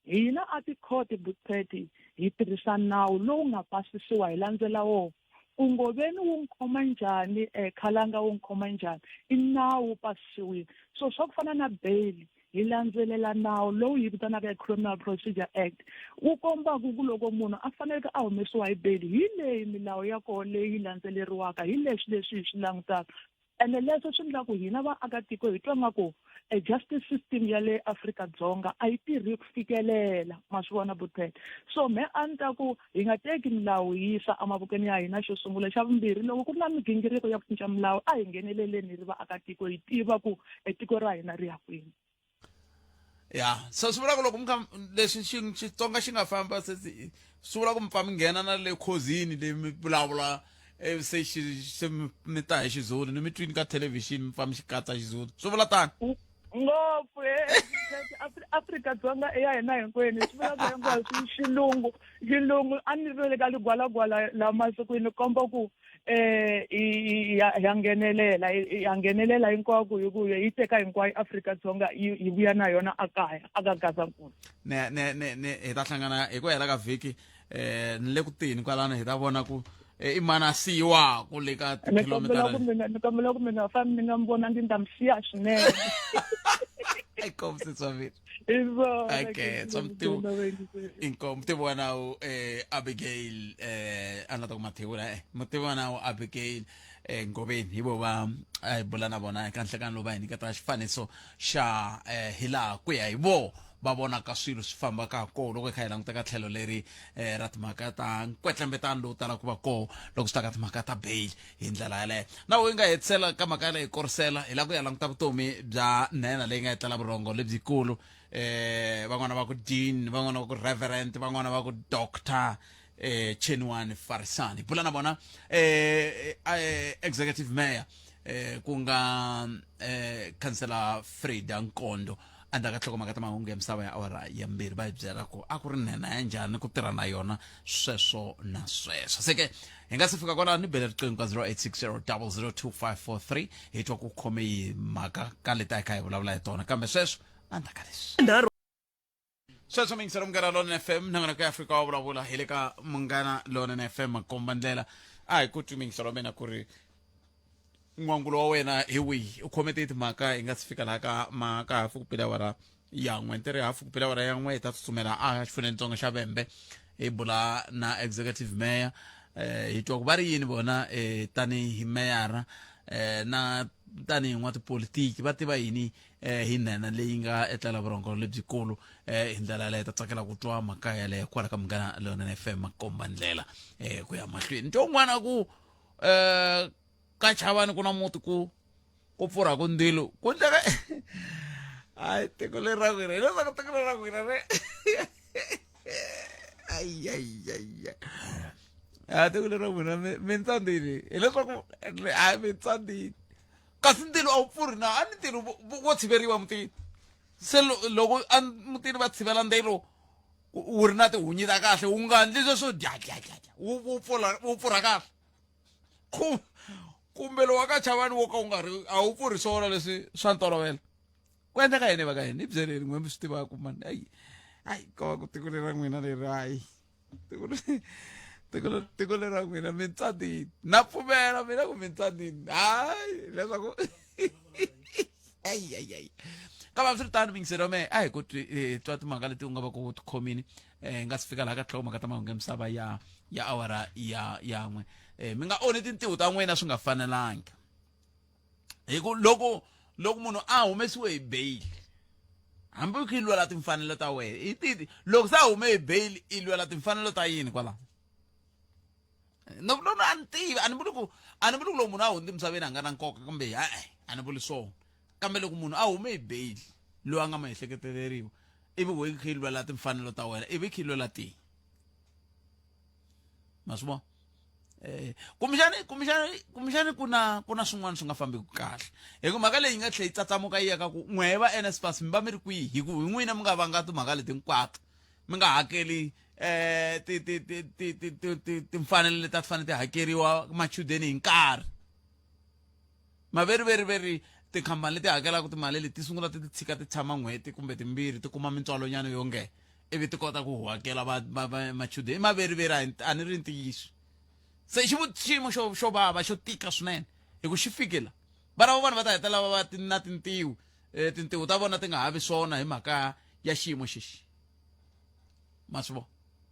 Hina a tikhoto Butpeti hi tirhisa nawu lowu nga pasisiwa hi landzela wona. Ku ngo veni wu ni khoma njhani eh khalanga wu ni khoma njhani i nawu wu pasisiwile. So swa ku fana na bail hi landzelela nawu lowu hi vitanaka Criminal Procedure Act wu kombaka ku loko munhu a faneleke a humesiwa hi bail hi leyi milawu ya kona leyi landzeleriwaka hi leswi leswi hi swi langutaka. Ene leswo swi endla ku hina vaakatiko hi twa nga ku e justice system ya le Afrika-Dzonga a yi tirhi ku fikelela, ma swi vona Butpet. So mehe a ni ta ku hi nga teki milawu hi yisa emavokweni ya hina xo sungula, xa vumbirhi loko ku ri na migingiriko ya ku cinca milawu a hi ngheneleleni hi ri vaakatiko hi tiva ku e tiko ra hina ri ya kwini. Ya so swi vula ku loko mi kha leswi xi Xitsonga xi nga famba se swi vula ku mi pfa mi nghena na le khozini leyi mi vulavula ivi se xi se mi ta hi Xizulu ni mi twini ka thelevhixini mi pfa mi xi katsa Xizulu swi vula tano. Ngopfu Afrika-Dzonga i ya hina hinkwenu swi vula ku hinkwaswo xilungu xilungu a ni ri le ka ligwalagwala la masikwini komba ku eh ya nghenelela ya nghenelela hinkwako hi ku yi teka hinkwayo Afrika-Dzonga yi vuya na yona akaya aka Gazankulu. Ne ne ne ne hi ta hlangana hi ku hela ka vhiki eh ni le ku tini kwalano hi ta vona ku i mani a siyiwaku le ka tikhilomitara. Ni kombela ku mina fani ni nga mi vona ndzi ta mi siya swinene. Inkomu sesi wa mina. Okay, so mtivo inkomu mutivi wa nawu eh Abigail eh a nga ta ku mathewula eh mutivi wa nawu Abigail eh Ngoveni hi vo va a hi bula na vona eka nhlekani lowu va hi nyiketa xifaniso xa eh hilaha ku ya hi vo va vonaka swilo swi fambaka kona loko hi kha hi languta ka tlhelo leri eh ra timhaka ta nkwetlembetano lowu talaka ku va kona loko swi ta ka timhaka ta bail hi ndlela yaleyo na wu yi nga hetisela ka mhaka yaleyo korisela hi lava ku ya languta vutomi bya nhenha leyi nga etlela vurhongo lebyikulu eh van'wana va ku dean van'wana va ku reverend van'wana va ku doctor eh Chenwani Farisani bula na vona eh, eh executive mayor eh ku nga eh councillor Frida Nkondo endzhaku ka nhlokomhaka ta mahungu ya misava ya awara ya mbirhi va hi byela ku a ku ri nhenha ya njhani ku tirha na yona sweswo na sweswo se ke hi nga se fika kwalano ni bele riqingho ka 0860 002543 hi twa ku khome yi mhaka ka leti a hi kha hi vulavula hi tona kambe sweswo endzhaku ka leswi sweswo mingiselo Munghana Lonene FM nongonoko ya Afrika wa vulavula hi le ka Munghana Lonene FM makomba ndlela a hi ku twi mingiselo wa mina ku ri n'wangulo wa wena hi wihi u khome tihi timhaka hi nga si fika laha ka maka hafu ku pele awara ya n'we ntirho hafu ku pele awara ya n'we hi ta tsutsumela a xifunenitsongo xa vembe hi bula na executive mayor eh hi twa ku va ri yini vona eh tanihi meyara eh na tanihi n'watipolitiki va tiva yini eh hi nhenha leyi nga etlela vurhongo lebyikulu eh hi ndlela yaleyo ta tsakela ku twa mhaka yaleyo kwala ka Munghana Lonene FM makomba ndlela eh ku ya mahlweni nto un'wana ku eh Ka Chavani ku na muti ku ku pfurhaku ndzilo ku ndleka hayi tiko leri ra n'wina hileswaku tiko leri ra n'wina ri ayiayiayi a tiko leri ra n'wina mi tsandzile hileswaku hayi mi tsandzile kasi ndzilo a wu pfurhi na a ni ndzilo wo tshiveriwa mutini se loko a mutini va tshivela ndzilo wu ri na tihunyi ta kahle wu nga ndli sweswo dya dya dya dya wu pfula wu pfurha kahle kumbe lowu wa ka chavani wo ka wu nga ri a wu pfurhi swona leswi swa ntolovelo ku endleka yini va ka yini hi byeleni n'we mi swi tivaka mani ayi ayi ko va ku tiko leri ra n'wina leri hayi tiko tiko tiko leri ra n'wina mi tsandzini na pfumela mina ku mi tsandzini hayi leswaku ayi ayi ayi kambe hambiswiritano mingiselo ya mehe a hi ku eh, twa timhaka leti u nga va ku tikhomini eh nga si fika laha ka tlhoko ta mahungu ya misava ya ya awara ya yan'we eh mi nga onhi tintiho ta n'wina swi nga fanelangi hi ku loko loko munhu a humesiwe hi bail hambi u kha i lwela timfanelo ta wena i titi loko se a hume hi bail i lwela timfanelo ta yini kwalaho no no a ni tivi a ni vuli ku a ni vuli ku loko munhu a hundzi emisaveni a nga na nkoka kambe e-e a ni vuli swona kambe loko munhu a hume hi bail loyi a nga maehleketeleriwa ivi we kha yi lwela timfanelo ta wena ivi kha yi lwela tihi ma swi vona eh kumbexani kumbexani kumbexani ku na ku na swin'wana swi nga fambiki kahle hi ku mhaka leyi yi nga tlhela yi tsatsamuka yi ya ka ku n'wehe va NSFAS mi va mi ri kwihi hi ku hi n'wina mi nga vanga timhaka leti hinkwato mi nga hakeli eh ti ti ti ti ti ti ti timfanelo leti a ti fanele ti hakeriwa machudeni hi nkarhi maveriveri tikhampani leti hakelaka timali leti ti sungula ti tshika ti tshama n'hweti kumbe timbirhi ti kuma mintswalonyana yo nge ivi ti kota ku hakela va va machudeni i maveriveri a ni ri ntiyiso se xi xiyimo xo xo vava xo tika swinene hi ku xi fike la vana va vona va ta hetelela va va na tintiho um tintiho ta vona ti nga ha vi swona hi mhaka ya xiyimo xexi ma swi vona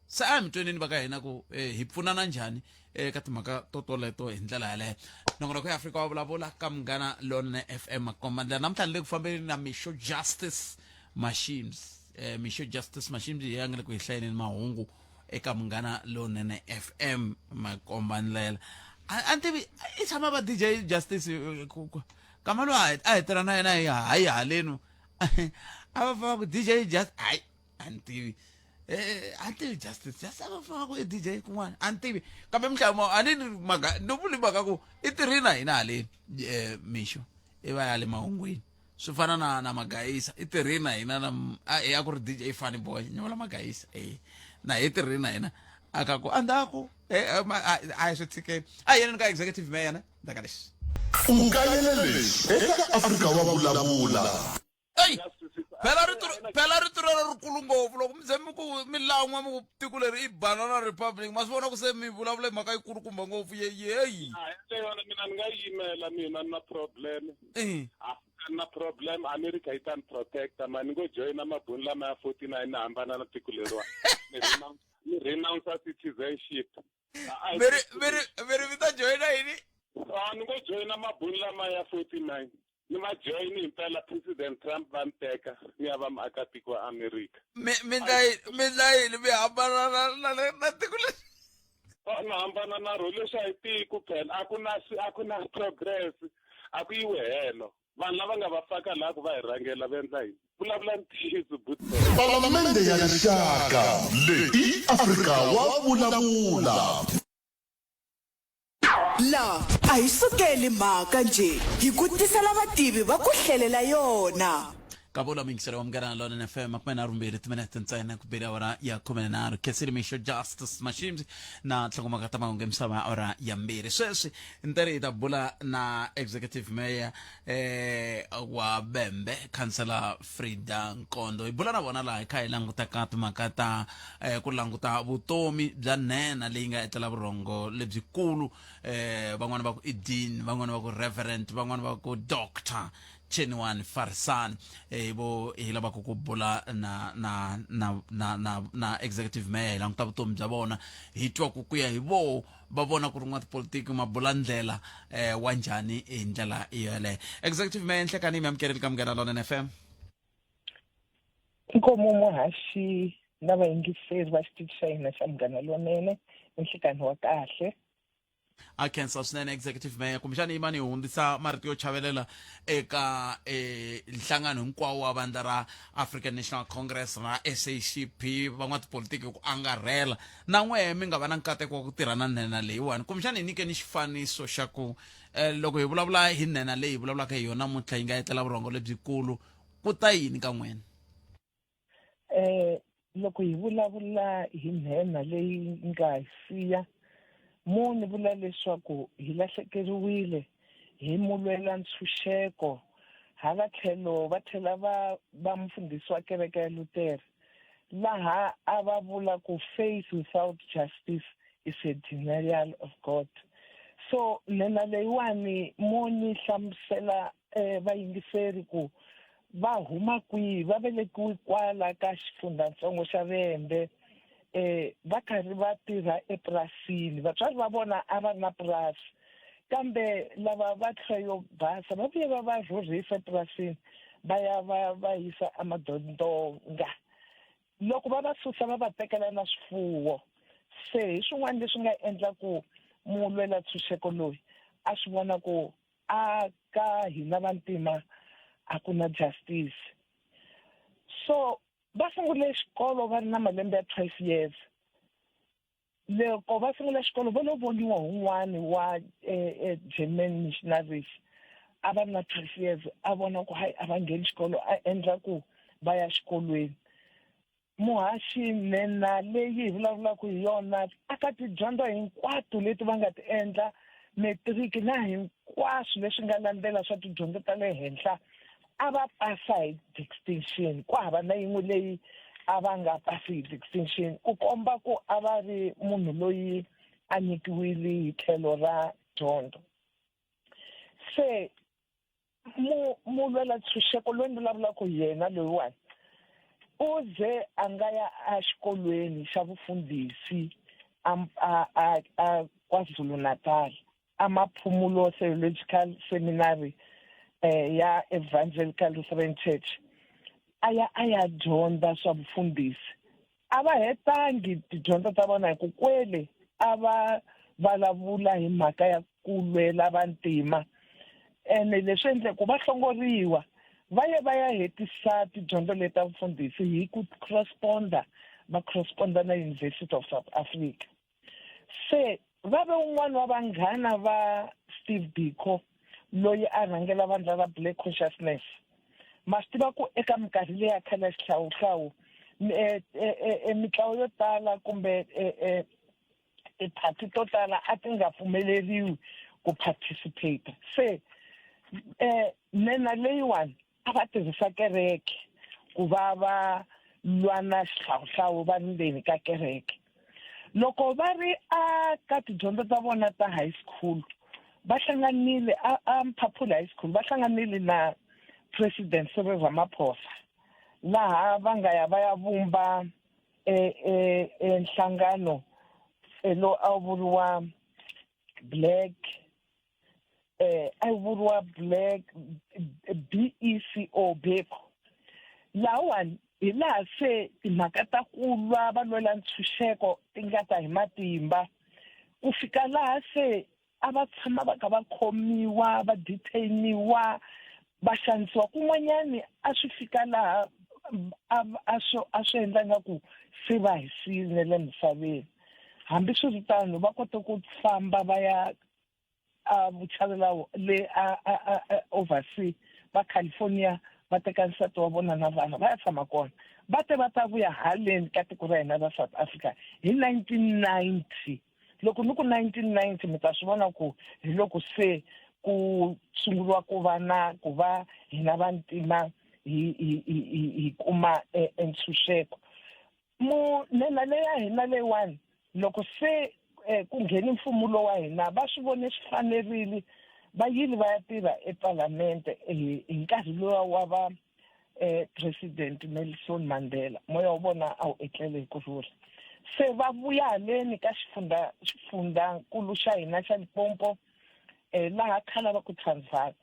se a hi mi tweneni va ka hina ku eh, hi pfunana njhani eka eh, timhaka to toleto hi ndlela yaleyo nongonoko ya afrika wa vulavula ka munghana lonene fm makomba ndlela namuntlha ni le ku fambeni na mixo justice machines eh, mixo justice machines hi ya nga le ku hi hlayeleni mahungu eka munghana lonene fm makomba ndlela a ni tivi i tshama va dj justice eh, kama loyi a hi tirha na yena hi hayi halenu a va famba ku dj just hayi a ni tivi eh a ni tivi justice just a va famba ku i dj kun'wana a ni tivi kambe mhlawumbe a ni mhaka ni vuli mhaka ku i tirhini na hina haleni eh mixo i va ya le mahungwini swi fana na na magayisa i tirhini na hina na a a ku ri dj funny boy ni vula magayisa eh na hi tirhini na hina a ka ku andzhaku eh a hi swi tshikeni a hi yena ka executive mayor ne ndaka lexi U kayele lexi eka Afrika wa vulavula. Eyi phela rito phela rito rero rikulu ngopfu loko mi ze mi ku mi lan'wa mi ku tiko leri i banana republic ma swi vona ku se mi vulavula hi mhaka yikulukumba ngopfu ye yeyi a yona mina ni nga yimela mina ni na problem Eh. a ni na problem america yi ta ni protecta ma ni ngo joyina mabuni lama ya 49 ni hambana na tiko leriwa ni renounce ni renounce citizenship mi ri mi ri mi ri mi ta joyina yini a ni ngo joyina mabuni lama ya 49 ni va joyini himpela president trump va ni teka ni ya va muakatiko wa america mi mi ndla yini mi ndla yini mi hambana na na na na tiko leri Oh, ni hambana na ro leswi a hi tiko phela a ku na a ku na progress a ku yiwi helo vanhu lava nga va faka laha ku va hi rhangela va endla yini vulavula ntiyiso Palamende ya Rixaka leyi i Afrika wa vulavula. La a hi sukeli mhaka njhe, hi ku tisela vativi va ku hlelela yona. Kavula muyingiseri wa Munghana Lonene FM 32 timinete ntsena ku bele awara ya 13 Khensile Mixo Justice Mashimzi na nhlokomhaka ta mahungu ya misava ya awara ya mbirhi sweswi ntere hi ta bula na executive mayor eh wa Bembe Councillor Frida Nkondo hi bula na vona laha hi kha hi languta ka timhaka ta eh, ku languta vutomi bya nhenha leyi nga etlela vurhongo lebyikulu eh van'wana va ku i dean van'wana va ku reverend van'wana va ku doctor Cheniwani Farisani eh vo hi lavaka ku bula na na na na na na executive mayor hi languta vutomi bya vona hi twa ku ku ya hi voho va vona ku ri n'watipolitiki mabulandlela eh, wa njhani hi ndlela yoleyo executive mayor nhlekani mi amukerile ka munghana lonene fm Inkomu muhaxi na vayingiseri va xitichi xa hina xa Munghana Lonene i nhlikanhi wa kahle. A khensa swinene executive mayor kumbexana yimani hi hundzisa marito yo chavelela eka eh, nhlangano hinkwawo wa vandla ra African National Congress na SACP van'watipolitiki hi ku angarhela na n'wehe mi nga va na nkateko wa ku tirha na nhenha leyiwani kumbexana hi nyikeni xifaniso xa ku eh, loko hi vulavula hi nhenha leyi hi vulavulaka hi yona namuntlha yi nga etlela vurhongo lebyikulu ku ta yini ka n'wina eh loko hi vulavula hi nhenha leyi nga hi siya mo ni vula leswaku hi lahlekeriwile hi mulwela ntshunxeko hala tlhelo va tlhela va va mufundhisi wa kereke ya Lutere laha a va vula ku faith without justice is a denial of God so nhenha leyiwani mo ni hlamusela eh, vayingiseri ku va huma kwihi va velekiwe kwala ka xifundzhantsongo xa Vhembe eh va karhi va tirha epurasini vatswari va vona a va ri na purasi kambe lava va tlhelo yo basa va vuye va va rhurhisa epurasini va ya va va yisa emadondonga loko va va susa va va tekela na swifuwo se hi swin'wana leswi nga endla ku mulwela ntshunxeko loyi a swi vona ku a ka hina vantima a ku na justice so va sungule xikolo va ri na malembe ya 12 years loko va sungula xikolo va lo voniwa wun'wani wa eh, eh, German missionaries a va ri na 12 years a vona ku hayi a va ngheni xikolo a endla ku va ya xikolweni Muhaxi, Nhenha leyi hi vulavulaka hi yona aka tidyondzo hinkwato leti va nga ti endla, metiriki na hinkwaswo leswi nga landzela swa tidyondzo ta le henhla, a va pasa hi distinction. Ku hava na yin'we leyi a va nga pasi hi distinction, ku komba ku a va ri munhu loyi a nyikiwile hi tlhelo ra dyondzo. Se mu mulwela ntshunxeko loyi ni vulavulaka hi yena loyiwani u ze a nga ya exikolweni xa vufundhisi a a a a KwaZulu-Natal aMaphumulo Theological Seminary eh ya Evangelical Lutheran Church a ya a ya dyondza swa vufundhisi A va hetangi tidyondzo ta vona hi ku kwele a va vulavula hi mhaka ya ku lwela vantima ene leswi endle ku va hlongoriwa va ye va ya hetisa tidyondzo leti ta vufundhisi hi ku corresponda va corresponda na University of South Africa se va ve un'wana wa vanghana va Steve Biko loyi a rhangela vandla ra Black Consciousness ma swi tiva ku eka minkarhi leyi ya khale ya xihlawuhlawu e, e, e, mitlawa yo tala kumbe tiphati to tala a ti nga pfumeleriwi ku participate se um nena leyiwani a va tirhisa kereke ku va va lwa na xihlawuhlawu va ri ndzeni ka kereke loko va ri a ka tidyondzo ta vona ta high school va hlanganile a a Mphaphuli high school va hlanganile na president Cyril Ramaphosa laha va nga ya va ya vumba e, e, e nhlangano lowu a wu vuriwa black eh a yi vuriwa black BECO beko lawani hi laha se timhaka ta ku lwa va lwela ntshunxeko ti nga ta hi matimba ku fika laha se a va tshama va kha va khomiwa va detainiwa va xanisiwa kun'wanyani a swi fika laha a a swi a swi endla nga ku se va hi siyile na le misaveni hambiswiritano va kote ku famba va ya a vuchavelawo le a a a oversea va California va teka nsati wa vona na vana va ya tshama kona va te va ta vuya haleni ka tiko ra hina ra South Africa hi 1990 loko ni ku 1990 mi ta swi vona ku hi loko se ku sunguriwa ku va na ku va hina vantima hi hi hi hi kuma e, e ntshunxeko Mu nhenha leya hina leyiwani loko se eh, ku ngheni mfumo lowa hina va swi vone swi fanerile va yile va ya tirha epalamente hi hi nkarhi luwa wa va eh, president Nelson Mandela moya wa vona a wu etlele hi ku rhula se va vuya haleni ka xifundza xifundzankulu xa hina xa Limpopo eh, laha khale va ku Transvaal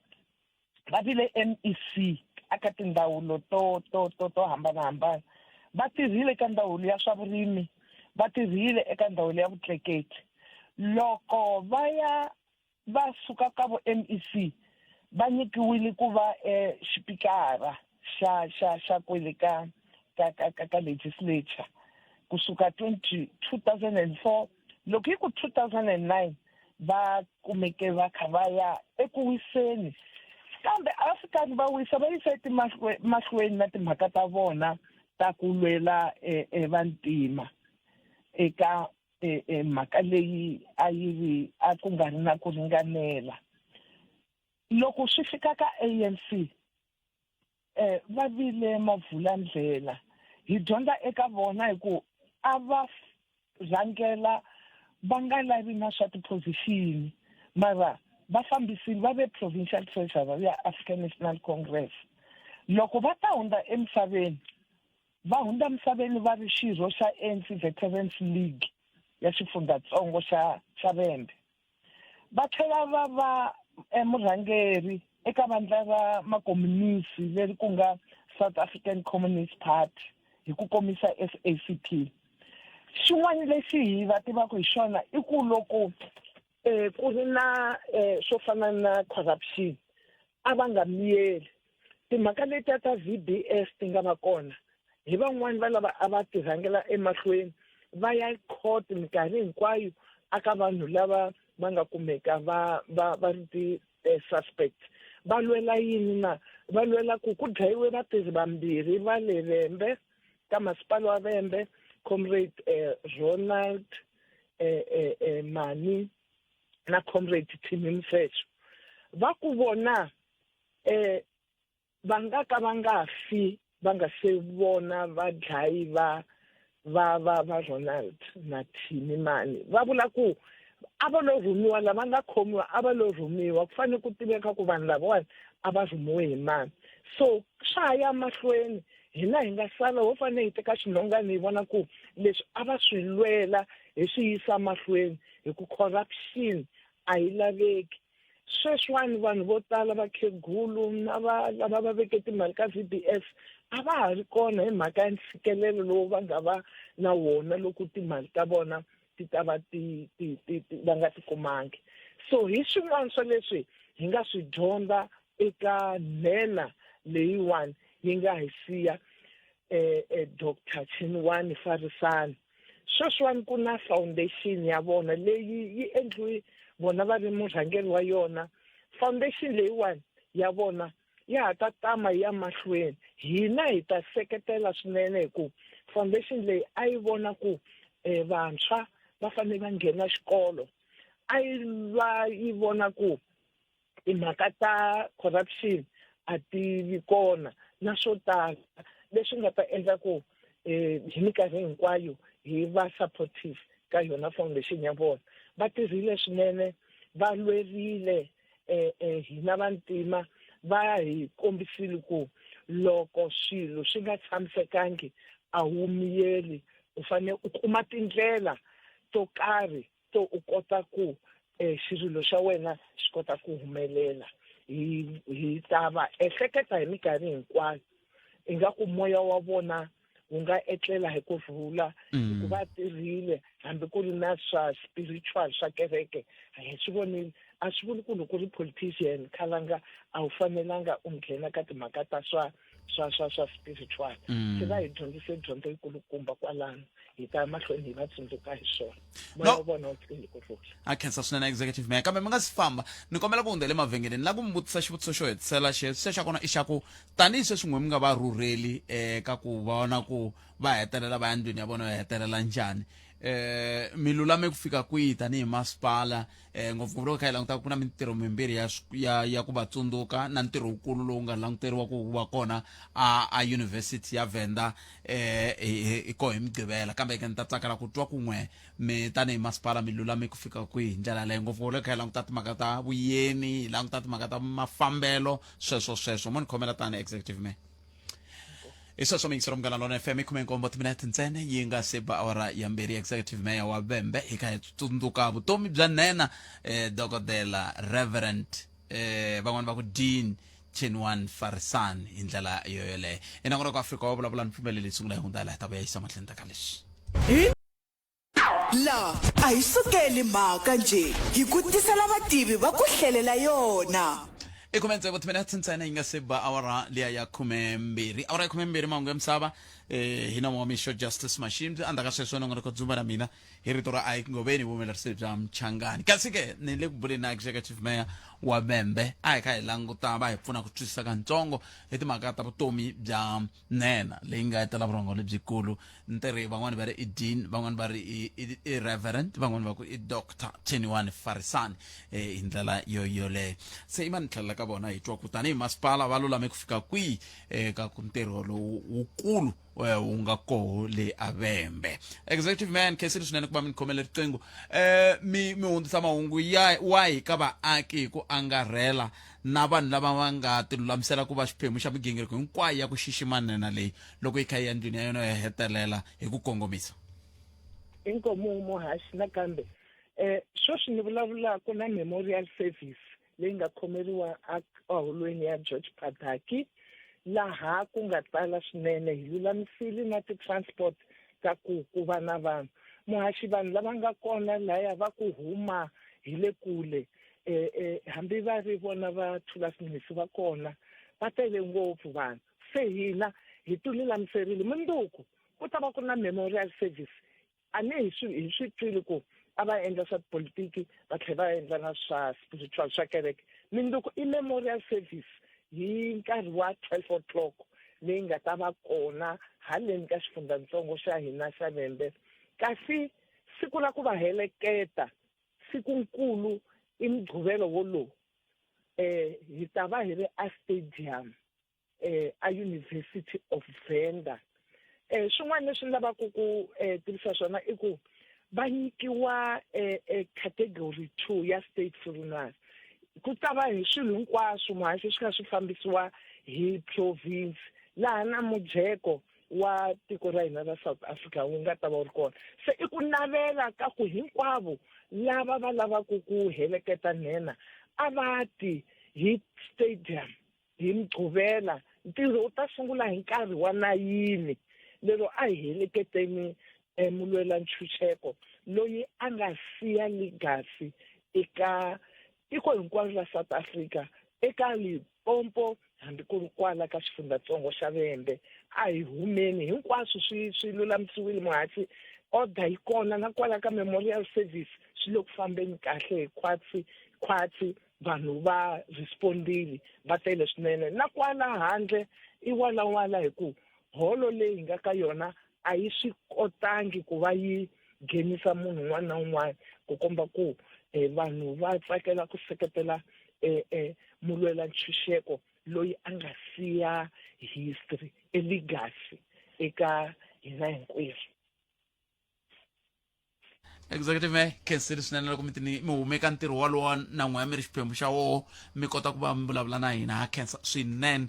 va vile MEC aka tindzawulo to to to to hambanahambana va tirhile eka ndzawulo ya swa vurimi va tirhile eka ndzawulo ya vutleketli Loko va ya va suka ka vo MEC va nyikiwile ku va e xipikara xa xa xa kwele ka ka ka ka, ka legislature kusuka 20 2004 loko hi ku 2009 va kumeke va kha va ya eku wiseni kambe a va fikanga va wisa va yisa etimahlweni na timhaka ta vona ta ku lwela e, e vantima eka e, e mhaka leyi a yi ri a ku nga ri na ku ringanela loko swi fika ka ANC eh va vile mavulandlela hi dyondza eka vona hi ku a va rhangela va nga lavi na swa tiphozixini mara va fambisile va ve provincial treasurer ya African National Congress loko va ta hundza emisaveni va hundza emisaveni va ri xirho xa ANC Veterans League ya xifundzatsongo xa xa Vhembe va tlhela va va eh, murhangeri eka vandla ra makomunisi leri ku nga South African Communist Party hi ku komisa SACP xin'wana lexi hi va tivaka hi xona i ku loko um ku ri na um swo fana na corruption a va nga miyeli timhaka letiya ta V_B_S ti nga va kona hi van'wani va lava a va ti rhangela emahlweni va ya court minkarhi hinkwayo aka vanhu lava va nga kumeka va va va ri ti-suspect eh, va lwela yini na va lwela ku ku dlayiwe vatirhi vambirhi va le Vhembe ka masipala wa Vhembe comrade eh, Ronald eh, eh, eh, Mani na comrade Timmy Mfesho va ku vona eh va nga ka va nga fi va nga se vona vadlayi va va va va Ronald na Timmy Mani va vula ku a va lo rhumiwa lava nga khomiwa a va lo rhumiwa ku fanele ku tiveka ku vanhu lavawani a va rhumiwe hi mani so swa ha ya mahlweni hina hi nga sala ho fanele hi teka xinhongani hi vona ku leswi a va swi lwela hi swi yisa mahlweni hi ku corruption a yi laveki Sweswiwani vanhu vo tala vakhegulu na va lava va veke timali ka V_B_S a va ha ri kona hi mhaka ya ntshikelelo lowu va nga va na wona loko timali ta vona ti ta va ti ti ti ti va nga ti kumangi. So hi swin'wana swa leswi hi nga swi dyondza eka nhenha leyiwani yi nga hi siya Doctor Tshenuwani Farisani. Sweswiwani ku na foundation ya vona leyi yi endliwe vona va ri murhangeri wa yona. Foundation leyiwani ya vona ya ha ta tama yi ya mahlweni. Hina hi ta seketela swinene hi ku foundation leyi a yi vona ku vantshwa va fanele va nghena xikolo, a yi va yi vona ku timhaka ta corruption a ti vi kona na swo tala leswi nga ta endla ku um hi minkarhi hinkwayo hi va supportive ka yona foundation ya vona va tirhile swinene va lwerile um hina vantima va hi kombisile ku loko swilo swi nga tshamisekangi a wu miyeli u fanele u kuma tindlela to karhi to u kota ku eh, xirilo xa wena xi kota ku humelela hi hi ta va ehleketa hi minkarhi hinkwayo ingaku moya wa vona wu nga etlela hi ku rhula hikuva mm. tirhile hambi ku ri na swa spiritual swa kereke hi swi vonile a swi vuli ku loko ri politician khalanga a wu fanelanga u nghena ka timhaka ta swa swa swa swa spiritual mm. se va hi dyondzise dyondzo yikulukumba kwalano hi ta mahlweni hi va tsundzuka hi swona moya wa vona wu tleli ku rhula a khensa swinene executive mayor kambe mi nga si famba ni kombela ku hundzela emavhengeleni la ku mi vutisa xivutiso xo hetisela xivutiso xa kona i xa ku tanihi sweswi n'we mi nga va rhurheli eka ku vona ku va hetelela va ya ndlwini ya vona va hetelela njhani eh mi lulame ku fika kwihi tanihi masipala eh ngopfungopfu loko kha hi languta ku na mintirho mimbirhi ya ya ya ku va tsundzuka na ntirho wukulu lowu nga languteriwa ku va kona a a university ya Venda eh hi ko hi mugqivela kambe ke ni ta tsakela ku twa kun'we mi tanihi masipala mi lulame ku fika kwihi hi ndlela leyo ngopfungopfu loko kha hi languta timhaka ta vuyeni hi languta timhaka ta mafambelo sweswo sweswo mo ni khomela tani executive mayor hi sweswo miyingiselo munghana lona fm i khumenkombo timinete ntsena yi nga se ba awara ya mbirhi executive mayor wa vembe hi kha hi tsundzuka vutomi bya nhenha eh, dokodela reverend eh, van'wani va ku dean chinwan farisan hi ndlela yo yoleyo i nongonoko afrika wa vulavula ni pfumeleli sungula hi hundza laha hi ta vuya yisa mahlweni ta ka leswi La a hi sukeli mhaka njhe, hi ku tisela vativi va ku hlelela yona. I khume tsevu timinetse ntsena yi nga se ba awara liya ya khumembirhi, awara ya khumembirhi, mahungu ya misava eh, hi nomo wa mixo Justice Mashimbi. Endzhaku ka sweswo nongonoko dzumba na mina hi rito ra Ike Ngoveni, vuhumelerisi bya Mchangani. Kasi ke ni le ku buleni na executive mayor wa Vhembe, a hi kha hi languta va hi pfuna ku twisisa kantsongo hi timhaka ta vutomi bya nhenha leyi nga etela vurhongo lebyikulu. Ntirhi van'wani va ri i dean, van'wani va ri i reverend, van'wani va ku i doctor Tsheniwani Farisani. Hi ndlela yo yoleyo se i va ni tlhelela ka vona hi twa ku tanihi masipala va lulame ku fika kwihi eka ku ntirho lowu wukulu wu nga koho le avembe. Executive man, khensile swinene ku va mi ni khomele riqingho, mi hundzisa mahungu ya wahi ka vaaki hi ku angarhela na vanhu lava va nga tilulamisela ku va xiphemu xa migingiriko hinkwayo ya ku xixima nhenha leyi loko yi kha yi ya ndlwini ya yona yo hetelela hi ku kongomisa? Inkomu muhaxi nakambe. Sweswi ni vulavulaka na memorial service leyi nga khomeriwa eholweni ya George Pataki, laha ku nga tala swinene. Hi lulamisile na ti-transport ta ku ku va na vanhu. Muhaxi, vanhu lava nga kona laya va ku huma hi le kule, hambi va ri vona va Thulas Nxesi va kona, va tele ngopfu vanhu. Se hina hi ti lulamiserile. Mundzuku ku ta va ku ri na memorial service. A ni hi swi twile ku a va endla swa tipolitiki va tlhela va endla na swa spiritual swa kereke. Mundzuku i memorial service hi nkarhi wa 12 o'clock leyi nga ta va kona haleni ka xifundzantsongo xa hina xa Vhembe. Kasi siku ra ku va heleketa, sikunkulu i Mugqivela wolowu, hi ta va hi ri a stadium a University of Venda. Swin'wana leswi ni lavaka ku tivisa swona i ku va nyikiwa category 2 ya state funeral. Ku ta va hi swilo hinkwaswo muhaxi swi kha swi fambisiwa hi province, laha na mujeko wa tiko ra hina ra South Africa wu nga ta va wu ri kona. Se i ku navela ka ku hinkwavo lava va lavaka ku heleketa nhenha a va ti hi stadium hi Mugqivela. Ntirho wu ta sungula hi nkarhi wa nayini. Lero a hi heleketeni mulwela ntshunxeko loyi a nga siya legacy eka tiko hinkwaro ra South Africa, eka Limpopo hambi ku ri kwala ka xifundzhatsongo xa Vhembe. A hi humeni, hinkwaswo swi lulamisiwile muhaxi, order yi kona na kwala ka memorial service swi le ku fambeni kahle hi khwatsi khwatsi, vanhu va respondile, va tele swinene. Na kwala handle i walawala hi ku holo leyi hi nga ka yona a yi swi kotangi ku va yi nghenisa munhu un'wana na un'wana, ku komba ku vanhu va tsakela ku seketela mulwela ntshunxeko loyi a nga siya history, e legacy eka hina hinkwerhu. Executive mayor, khensile swinene loko mi tini mi hume ka ntirho walowo na n'wina mi ri xiphemu xa woho, mi kota ku va mi vulavula na hina. Ha khensa swinene.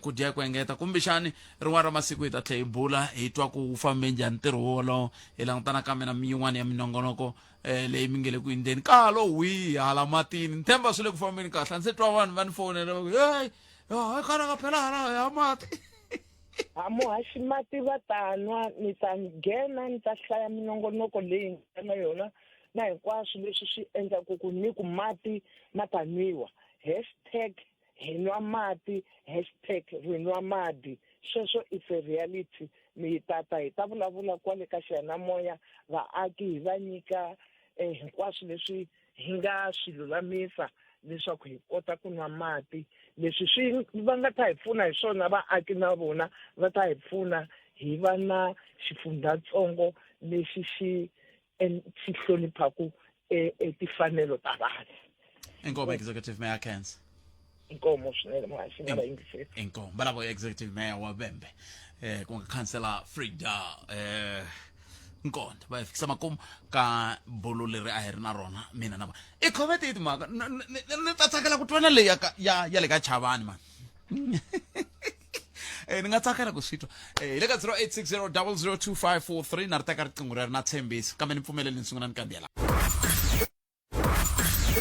Ku dya ku engeta kumbexani rin'wana ra masiku hi ta tlhela hi bula hi twa ku wu fambe njhani ntirho wolowo, hi langutana kambe na yin'wana ya minongonoko leyi mi nge le ku endleni ka lo wihi hala matini. Ni tshemba swi le ku fambeni kahle. A ndzi se twa vanhu va ni fonela va ku hey, hi khana ka phela hala ya mati. Ha muhaxi, mati va ta nwa, ni ta nghena ni ta hlaya minongonoko leyi nga na yona na hinkwaswo leswi swi endlaku ku ni ku mati ma ta nwiwa. Hashtag hi nwa mati, hashtag ri nwa madi. Sweswo it's a reality. Mi yi tata hi ta vulavula kwale ka xiyanimoya, vaaki hi va nyika hinkwaswo leswi hi nga swi lulamisa leswaku hi kota ku nwa mati. Leswi swi va nga ta hi pfuna hi swona, vaaki na vona va ta hi pfuna hi va na xifundzhatsongo lexi xi hloniphaku timfanelo ta vanhu. Inkomo, Executive Mayor Kens. Inkomo swinene muhaxi na vayingiseri. Inkomo. Valavo Executive Mayor wa Vhembe, ku nga Councillor Frida Nkonde, va hi fikisa makumu ka bulu leri a hi ri na rona mina na vona. I khome tihi timhaka ni ta tsakela ku twana leyi ya le ka Chavani mani. Ni nga tsakela ku swi twa. Hi le ka 0860 002543 na ri teka riqingho rero na tshembisa, kambe ni pfumeleli ni sungula ni kambela.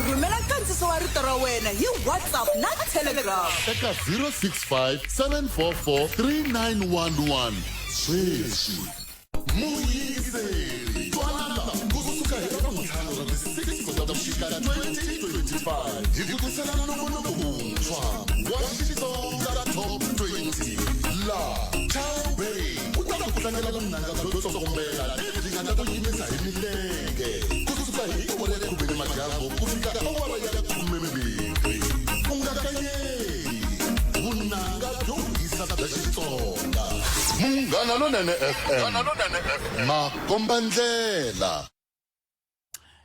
Rhumela nkandziso wa rito ra wena hi WhatsApp na Telegram eka 065 744 3911 sweswi. Muyingiseri, twanana. 26 Khotavuxika 2025 hi ku tisela nongonoko wuntshwa wa Xitsonga Top 20 laha Chow Bay ku ta ku tlangela vunanga byo tsokombela lebyi nga ta ku yimisa hi milenge kusuka hi awara ya khume nimadyambu ku fika awara ya khumembirhi. U nga kayeli vunanga byo hisa bya Xitsonga. Munghana Lonene FM, makombandlela.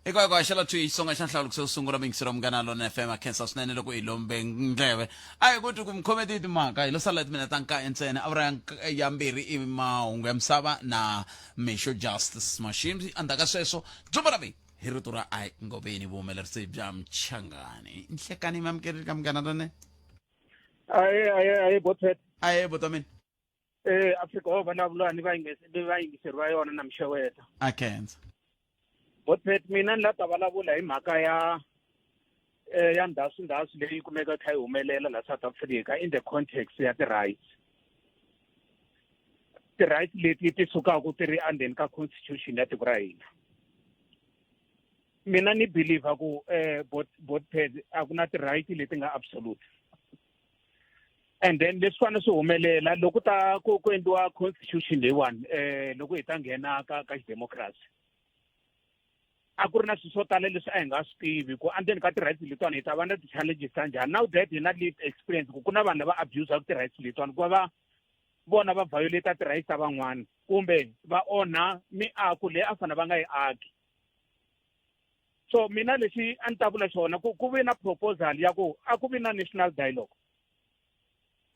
Eka ku haxela thwi Xitsonga xa nhlawulo ku sungula miyingiselo Munghana Lona FM. A khensa swinene loko hi lombe ndleve. A hi kuti ku mi khome tihi timhaka, hi lo sala timinete ta nkaye ntsena. Awara ya mbirhi i mahungu ya misava na Mixo Justice Mashimbi. Endzhaku ka sweswo dzumba ra mi hi rito ra I Ngoveni, vuhumelerisi bya Mchangani. Nhlekani mi amukerile ka Munghana Lona. Aye aye aye botpet. Aye botamini. Eh Afrika wa vulavula ni vayingisi ni vayingiseri va yona na mixeweta. A khensa. Botpet, mina ni la ta vulavula hi mhaka ya ya ndhasu ndhasu leyi kumeka kha yi humelela la South Africa in the context ya ti-rights. Ti-rights leti ti sukaka ti ri endzeni ka constitution ya tiko ra hina. Mina ni believe ku botpet a ku na ti-right leti nga absolute. And then leswi fanele swi humelela loko ta ku ku endliwa constitution leyiwani, loko hi ta nghena ka xidemocracy, a ku ri na swilo swo tala leswi a hi nga swi tivi ku endzeni ka ti-rights letiwani hi ta va na ti-challenges ta njhani. Now that hi na lived experience ku ku na vanhu lava abuse-aka ti-rights letiwani, ku va va vona va violate ti-rights ta van'wana kumbe va onha miako leyi a fanele va nga yi aki. So mina lexi a ni ta vula xona ku ve na proposal ya ku a ku vi na national dialogue,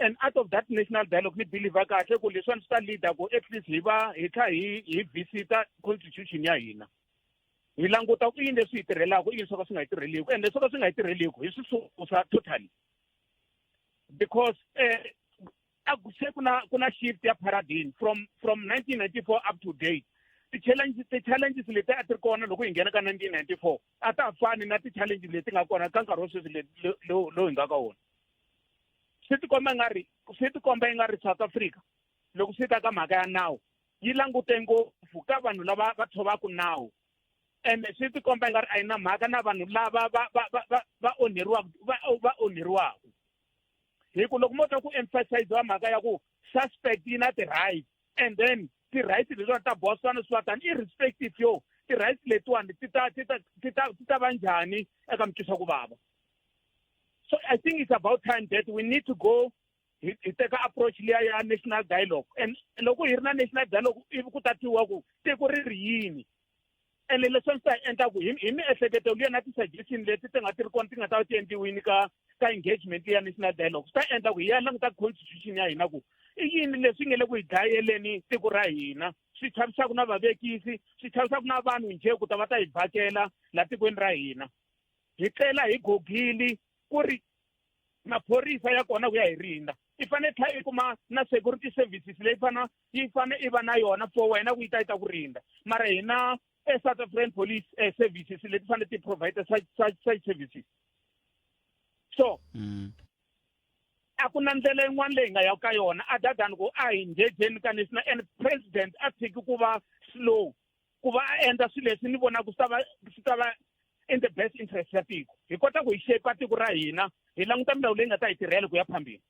and out of that national dialogue ni believe kahle ku leswiwani swi ta leader ku at least hi va hi kha hi visita constitution ya hina, hi languta ku i yini leswi hi tirhelaka, i yini swo ka swi nga hi tirheliku, and leswi swo ka swi nga hi tirheliku hi swi susa totally, because a ku se ku na shift ya paradigm from 1994 up to date. Ti-challenges leti a ti ri kona loko hi nghena ka 1994 a ta ha fani na ti-challenges leti nga kona ka nkarhi wa sweswi lowu hi nga ka wona. Swi tikomba i nga ri South Africa loko swi ta ka mhaka ya nawu yi langute ngopfu ka vanhu lava va tshovaka nawu, ende swi tikomba i nga ri a yi na mhaka na vanhu lava va onheriwaka hi ku loko mo twa ku emphasize wa mhaka ya ku suspect yi na ti-rights, and then ti-rights letiwani ta boha swi swi va tani irrespective yo ti-rights letiwani ti ta va njhani eka mitwisa ku vava. So I think it's about time that we need to go hi teka approach liya ya national dialogue, and loko hi ri na national dialogue ivi ku ta twiwa ku tiko ri ri yini, ene leswi swi ta endla ku hi miehleketo liya na ti-suggestion leti ti nga ti ri kona ti nga ta va ti endliwini ka engagement ya national dialogue, swi ta endla ku hi ya languta constitution ya hina ku i yini leswi nge le ku hi dlayeleni tiko ra hina, swi chavisaka na vavekisi, swi chavisaka na vanhu njhe ku ta va ta hi vhakela la tikweni ra hina. Hi tlela hi gogili ku ri maphorisa ya kona ku ya hi rinda, i fanele tlhela i kuma na security services leyi fana yi fane i va na yona for wena ku yi ta yi ta ku rinda, mara hina e South African Police Services leti fanele ti provide such services. So a ku na ndlela yin'wana leyi nga ya ka yona other than ku a hi nghejeni ka national, and president a tshiki ku va slow ku va a endla swilo leswi ni vonaka swi ta va in the best interest ya tiko, hi kota ku hi shape tiko ra hina, hi languta milawu leyi nga ta hi tirhela ku ya phambili.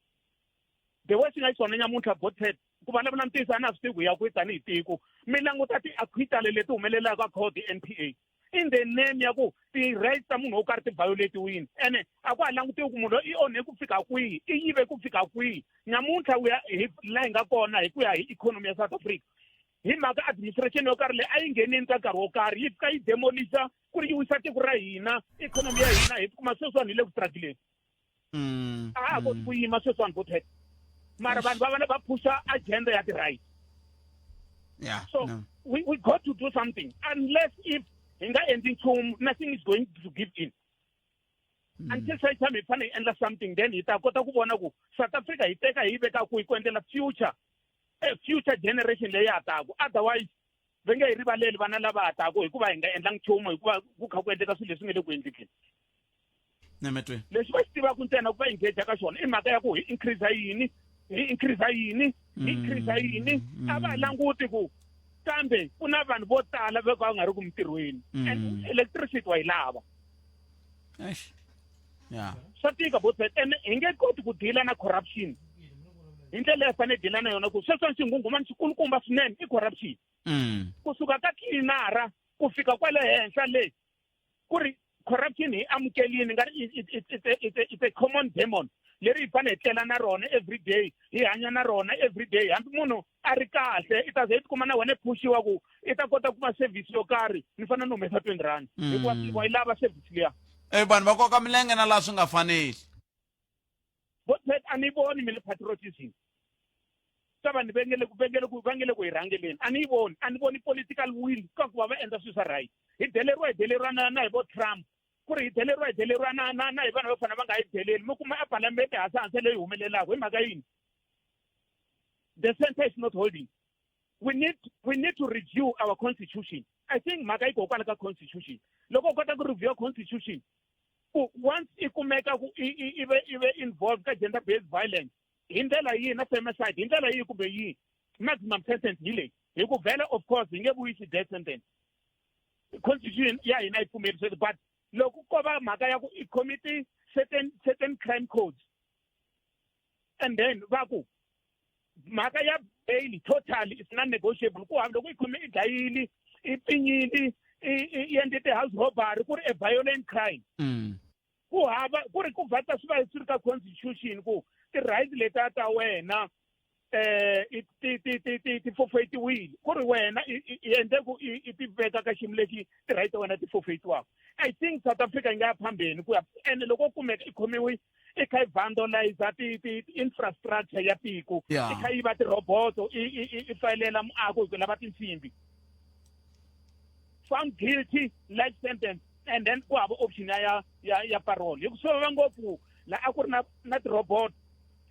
The way swi nga xiswona nyamuntlha, botpet, ku vulavula ntiyiso a na swi tivi ku ya kwihi tanihi tiko. Mi languta ti-acquittal leti humelelaka court NPA in the name ya ku ti-rights ta munhu wo karhi ti violatiwini, ene a ku ha langutiwi ku munhu loyi i onhe ku fika kwihi, i yive ku fika kwihi. Nyamuntlha ku ya hi laha hi nga kona hi ku ya hi economy ya South Africa, hi mhaka administration yo karhi leyi a yi nghenini ka nkarhi wo karhi, yi fika yi demolisa ku ri yi wisa tiko ra hina, economy ya hina, hi kuma sweswiwani hi le ku struggleni. A ha koti ku yima sweswiwani, bothet, mara vanhu va vana va phusha agenda ya ti-right. So no. we got to do something. Unless if hi nga endli nchumu, nothing is going to give in until such time hi fanele hi endla something, then hi ta kota ku vona ku South Africa hi teka hi yi veka kwihi ku endlela future generation leyi ha taku. Otherwise va nge hi rivaleli vana lava ha taku hikuva hi nga endlangi nchumu, hikuva ku kha ku endleka swilo leswi nge le ku endlekeni. Nemetweni. Lexi va xi tivaka ntsena ku va engage ka xona i mhaka ya ku hi increase yini, hi increase yini, hi increase yini. A va languti ku Kambe ku na vanhu vo tala va ka va nga ri ku mintirhweni. And electricity wa yi lava. Eish. Yeah. Swa tika both sides and hi nge koti ku deala na corruption hi ndlela leyi fanele deala na yona ku sweswo xinghunghumani xikulukumba swinene i corruption. Kusuka ka tlinara ku fika kwale henhla le ku ri corruption hi amukelini nga ri it's a common demon leri hi fanele hi tlela na rona every day, hi hanya na rona every day. Hambi munhu a ri kahle, i ta ze i tikuma na wena i phushiwa ku i ta kota ku kuma service yo karhi, ni fanele ni humesa 20 rand hikuva wa yi lava service liya. E vanhu va koka milenge na laha swi nga faneli. Botpet, a ni voni mina patriotism ka vanhu va nge le ku va nge le ku va nge le ku hi rhangeleni. A ni yi voni, a ni voni political will ka ku va va endla swilo swa right. Hi deleriwa na hi vo Trump, ku ri hi deleriwa na hi vanhu va fanele va nga hi deleli. Mi kuma a palamende hasa hansi leyi humelelaka hi mhaka yini? The center is not holding. We need to review our constitution. I think mhaka yi kokwala ka constitution. Loko u kota ku review constitution, ku once i kumeka ku i ve involved ka gender based violence hi ndlela yihi na femicide hi ndlela yihi kumbe yihi, maximum sentence hi leyi, hi ku vhele of course hi nge vuyisi death sentence, constitution ya hina yi pfumeli sweswo. But loko ko va mhaka ya ku i commit certain crime codes and then va ku mhaka ya bail totally is non negotiable, ku hava loko i khome i dlayili, i pfinyili, i endle ti-house robbery, ku ri a violent crime, ku hava ku ri ku vhata swi va swi ri ka constitution ku ti-right letiya ta wena ti ti ti ti ti forfeitiwile, ku ri wena i endle ku i ti veka ka xiyimo lexi ti-right ta wena ti forfeitiwaka. I think South Africa yi nga ya phambeni ku ya ene loko kumeka i khomiwi i kha i vandalize ti infrastructure ya tiko, i kha yi va tirhoboto, i fayelela muako hi ku lava tinsimbi, found guilty, life sentence, and then ku hava option ya parole, hi ku swi vava ngopfu. La a ku ri na tirhobot,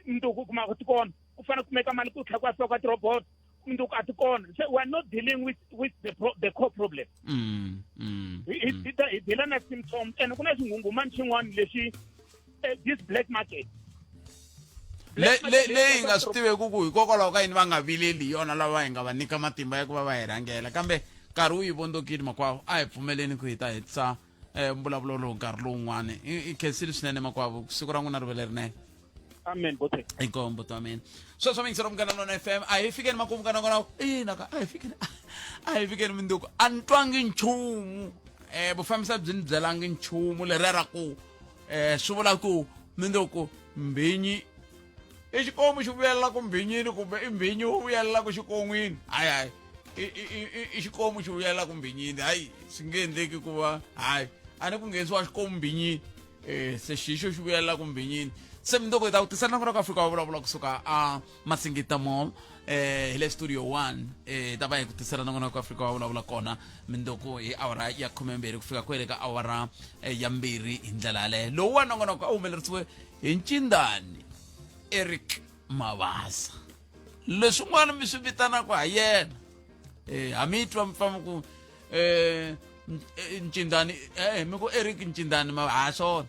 mundzuku kuma ku ti kona, ku fanele kumeka mali ku tlhela ku ya fika ka tirhobot, mundzuku a ti kona. So we are not dealing with the core problem. Hi deala na symptoms, and ku na xinghunghumani xin'wana lexi, this black market. Leyi hi nga swi tiveki ku hikokwalaho ka yini va nga vileli yona lava hi nga va nyika matimba ya ku va va hi rhangela, kambe nkarhi wu yi vondzokile. Makwavo, a hi pfumeleni ku hi ta hetisa mbulavulo lowu nkarhi lowun'wani. I khensile swinene makwavo, siku ra n'wina ri ve lerinene. Amen, bote. Inkombo to amen. Sweswo mingiselo Munghana Lona FM, a hi fikeni makumu ka nongonoko. Ina ka a hi fikeni minduku. A ni twangi nchumu, vufambisa byi ni byelangi nchumu leriya ra ku swi vula ku minduku mbhinyi i xikomu xi vuyelela ku mbhinyini kumbe i mbhinyi wu vuyelela ku xikon'wini. Hayi, hayi, i xikomu xi vuyelela ku mbhinyini. Hayi, swi nge endleki ku va, hayi, a ni ku nghenisiwa xikomu mbhinyini, se xixo xi vuyelela ku mbhinyini. Se mindoko hi ta ku tisela nongonoko Afrika wa vulavula kusuka a Masingita Mall, hi le studio 1. Hi ta va hi ku tisela nongonoko Afrika wa vulavula kona mindoko hi awara ya 12 ku fika kwele ka awara ya 2. Hi ndlela yaleyo, lowu wa nongonoko a wu humelerisiwe hi Ncindani Eric Mavasa, leswin'wana mi swi vitanaka ha yena. Hami twa mi famba ku Ncindani, mi ku Eric Ncindani, ha swona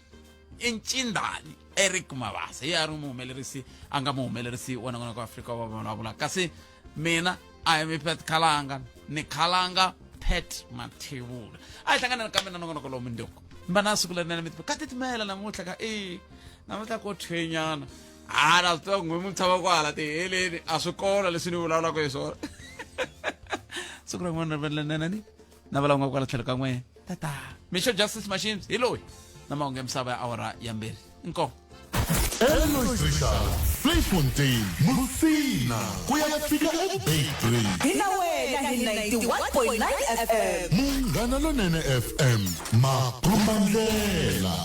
i Ncindani Eric Mavasa, hi a ri muhumelerisi, a nga muhumelerisi wa nongonoko wa Afrika wa vulavula. Kasi mina a hi mi Pet Khalanga, ni Khalanga Pet Mathevula. A hi hlanganeni kambe na nongonoko lowu mindoko mi va na siku lerinene. Mi ka titimela namuntlha ka e namuntlha ko thwenyana ha na swi tiva ku n'we mi tshama kwala tiheleni, a swi kona leswi ni vulavulaka hi swona. Siku rin'wana ri lerinene ni na va lava nga kwala tlhelo ka n'we. Tata Mixo Justice Machines hi loyi na mahungu ya misava ya awara ya 2. Inkomu. Elois Richard, Vleifontein, Musina, ku ya fika eBeitbridge. Hi na wena hi 91.9 FM. Munghana Lonene FM, makombandlela.